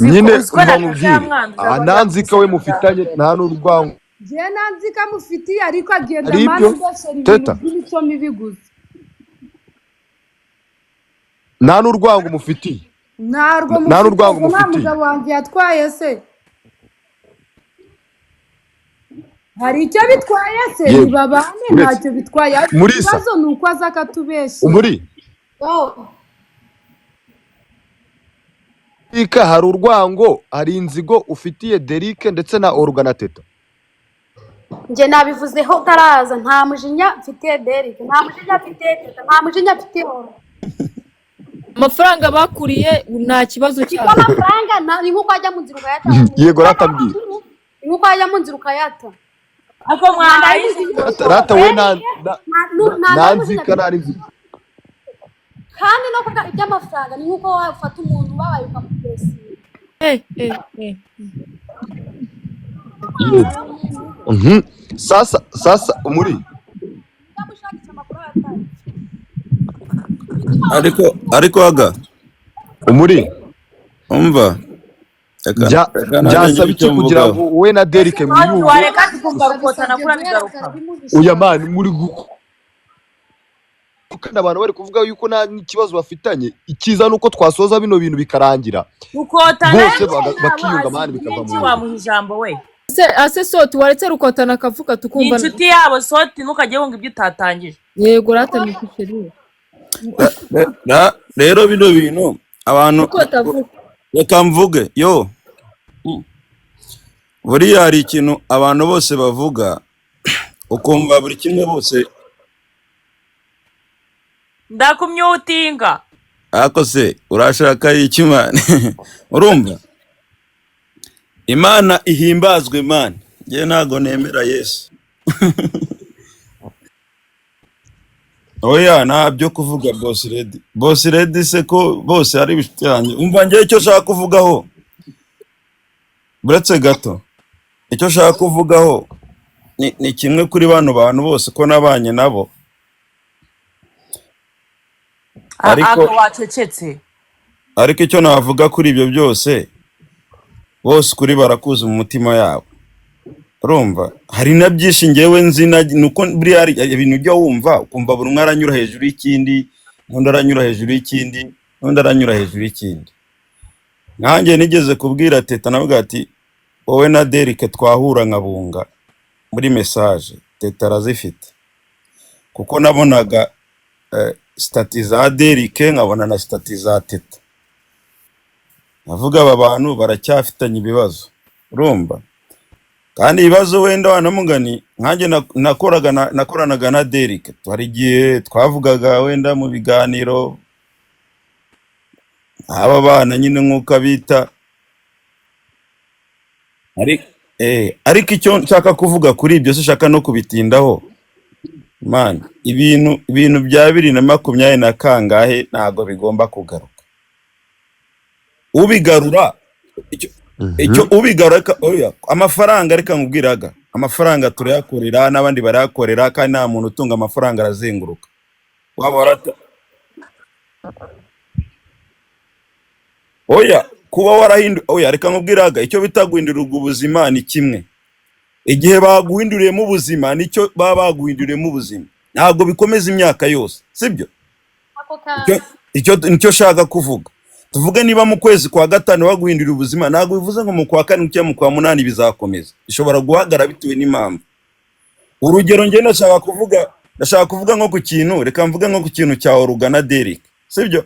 Nyine umva nkubwire. Aha nta nzika we mufitanye, nta n'urwango. Njye nta nzika mufitiye ariko agenda Hari mani ibyo? mbeshyera ibintu Teta. by'imico mibi gusa. Nta n'urwango mufitiye. Ntarwo Nta mufitiye n'urwango ubwo nta mufitiye. mugabo wanjye yatwaye se. Hari icyo bitwaye se? Yego. Ntibabane Uretse. ntacyo bitwaye ariko Murisa. ikibazo ni uko aza akatubeshya. Umuri. Ika hari urwango, hari inzigo ufitiye Derike ndetse na Olga na Teta. Njye nabivuzeho utaraza, nta mujinya mfitiye Derek, nta mujinya mfitiye Teta, nta mujinya mfitiye Oro. Amafaranga bakuriye nta kibazo Kuko cyabo. amafaranga ni nk'uko wajya mu nzira ukayata. Yego ratambwira. Ni nk'uko wajya mu nzira ukayata. Ako mwahaye Rata we nta nta nzika, nta n'inzika. Kandi no kuvuga iby'amafaranga ni nk'uko wafata umuntu ubabaye ukamupresiga. Mhm. Sasa sasa umuri. Ariko aga Umuri. Umva. Reka nanjye Byasaba ngire iki icyo kugira mvugaho. ngo wowe na Derike mwiyunge? Wareka tukumva rukotana kuri bigaruka. Oya man, muri kandi abantu bari kuvuga yuko nta n'ikibazo bafitanye, icyiza ni uko twasoza bino bintu bikarangira Rukotana bose bakiyunga man, bikava mu byinshi nzira. wamuha ijambo we. Se ase soti waretse rukotana akavuga Ni tukumva. inshuti yabo soti ntukajye wumva ibyo utatangije. Yego rata mikusheri. Rero bino bintu abantu Rukota avuga. reka mvuge yo. Buriya hari ikintu abantu bose bavuga ukumva buri kimwe bose. Ndakumyutinga. Ariko se urashaka iki man? Urumva Imana ihimbazwe man, njye ntago nemera Yesu. Oya nta byo kuvuga boss lady. Boss lady se ko bose ari inshuti yanjye. Umva njye icyo nshaka kuvugaho, buretse gato, icyo nshaka kuvugaho ni kimwe kuri bano bantu bose ko nabanye nabo. Ariko Aga wacecetse. ariko icyo navuga kuri ibyo byose, bose kuri barakuzi mu mutima yabo. Urumva hari na byinshi ngewe nzi nuko buriya hari ibintu ujya wumva ukumva buri umwe aranyura hejuru y'ikindi, n'undi aranyura hejuru y'ikindi, n'undi aranyura hejuru y'ikindi. Nanjye nigeze kubwira Teta navuga ati wowe na Derike twahura nkabunga muri message, Teta arazifite, kuko nabonaga stati za Derike nkabona na stati za Teta, navuga aba bantu baracyafitanye ibibazo. Urumva kandi ibibazo wenda wanamugani nkanjye nakoranaga na Derike, hari igihe twavugaga wenda mu biganiro aba bana nyine nk'uko abita, ariko icyo nshaka kuvuga kuri ibyo sinshaka no kubitindaho man, ibintu bya 2020 na kangahe ntago bigomba kugaruka. Ubigarura icyo ubigarura oya, amafaranga reka nkubwiraga, amafaranga turayakorera n'abandi barayakorera, kandi nta muntu utunga amafaranga arazenguruka. Waba warata oya kuba warahindu oya reka nkubwiraga, icyo bita guhindurirwa ubuzima ni kimwe. Igihe baguhinduriyemo ubuzima nicyo baba baguhinduriyemo ubuzima, ntabwo bikomeza imyaka yose, sibyo? Icyo nicyo nshaka kuvuga. Tuvuge niba mu kwezi kwa 5 baguhindurira ubuzima, ntabwo bivuze ngo mu kwa 7 cyangwa mu kwa 8 bizakomeza, ishobora guhagarara bitewe n'impamvu. Urugero njye ndashaka kuvuga nko ku kintu, reka mvuge nko ku kintu cya Olga na Derek, sibyo?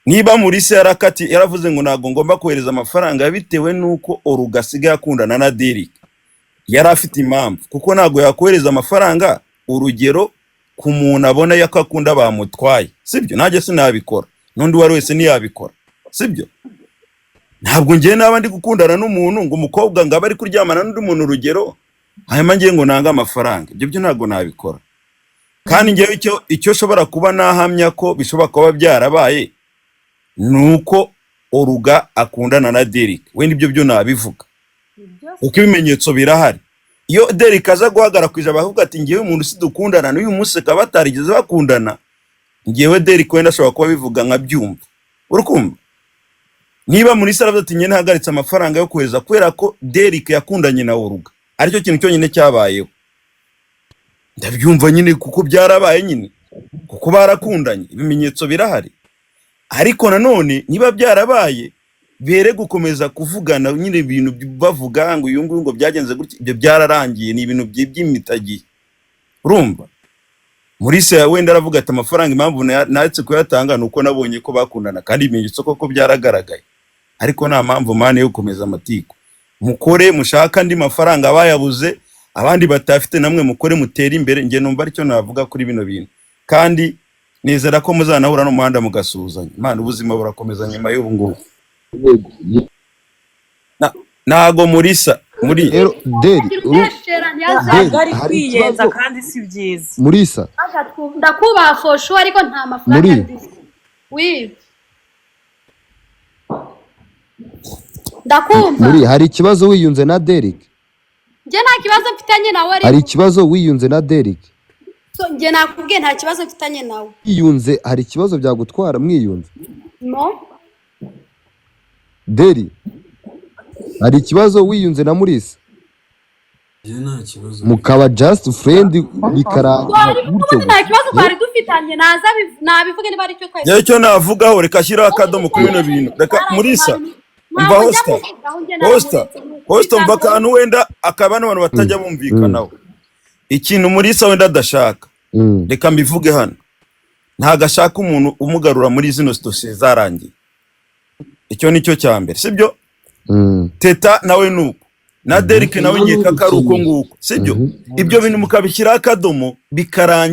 Niba Mulisa yarakati yaravuze ngo ntabwo ngomba kohereza amafaranga bitewe n'uko Oruga asigaye akundana na Derek, yari afite impamvu, kuko ntabwo yakohereza amafaranga urugero ku muntu abona ko akunda bamutwaye, sibyo? Nanjye sinabikora, n'undi uwo ari wese ntiyabikora, sibyo? Ntabwo ngiye naba ndi gukundana n'umuntu ngo umukobwa ngo abe ari kuryamana n'undi muntu urugero, hanyuma ngiye ngo nange amafaranga, ibyo byo ntabwo nabikora. Kandi ngewe icyo nshobora kuba nahamya ko bishobora kuba byarabaye ni uko Oruga akundana na Derek, wenda ibyo byo nabivuga kuko ibimenyetso birahari. Iyo Derek aza guhagarara ku ijambo avuga ati ngewe umuntu si dukundana n'uyu munsi akaba batarigeze bakundana, ngewe Derek wenda ashobora kuba abivuga nkabyumva. Urukumva niba muri sara ati njye ntahagaritse amafaranga yo kohereza kubera ko Derek yakundanye na Oruga, aricyo kintu cyonyine cyabayeho, ndabyumva nyine kuko byarabaye nyine, kuko barakundanye, ibimenyetso birahari. Ariko nanone niba byarabaye, bere gukomeza kuvugana nyine ibintu bavuga ngo uyu nguyu ngo byagenze gutya, ibyo byararangiye, ni ibintu by'imitagiye. Urumva muri se wenda aravuga ati amafaranga impamvu naretse kuyatanga ni uko nabonye ko bakundana, kandi ibimenyetso koko byaragaragaye. Ariko nta mpamvu mane yo gukomeza amatiku. Mukore mushaka andi mafaranga bayabuze, abandi batafite namwe mukore mutere imbere. Njye numva aricyo navuga kuri bino bintu, kandi nizera ko muzanahura n'umuhanda mugasuhuzanya. Imana, ubuzima burakomeza nyuma y'ubu ngubu. Ntago murisa muri Rero Deri, Ntabwo ari hari kwiyenza ikibazo kandi si byiza. Murisa. Ndakubaha for sure, ariko nta mafaranga Muri. ndi wi ndakumva. Muri, hari ikibazo wiyunze na Derek? Njye nta kibazo mfitanye nawe, Hari ariko ikibazo wiyunze na Derek? So, njye nakubwiye nta kibazo mfitanye nawe. Wiyunze hari ikibazo byagutwara mwiyunze? No. Deri, hari ikibazo wiyunze na Murisa? Njye nta kibazo. Mukaba just friend bikarangira gutyo Ubundi nta kibazo gusa? twari dufitanye, naza nabivuge niba aricyo twari. Njyewe icyo navugaho, reka ashyiraho akadomo kuri bino bintu. Reka Murisa, umva hosta, hosta, hosta, umva akantu wenda akaba n'abantu batajya bumvikanaho. Ikintu Murisa wenda adashaka, reka mbivuge hano, ntabwo ashaka umuntu umugarura muri zino dosiye zarangiye. Icyo ni cyo cya mbere, sibyo? Teta nawe nuko na Derek nawe nkeka ko ari uko nguko, sibyo? Ibyo bintu mukabishyiraho akadomo bikarangira.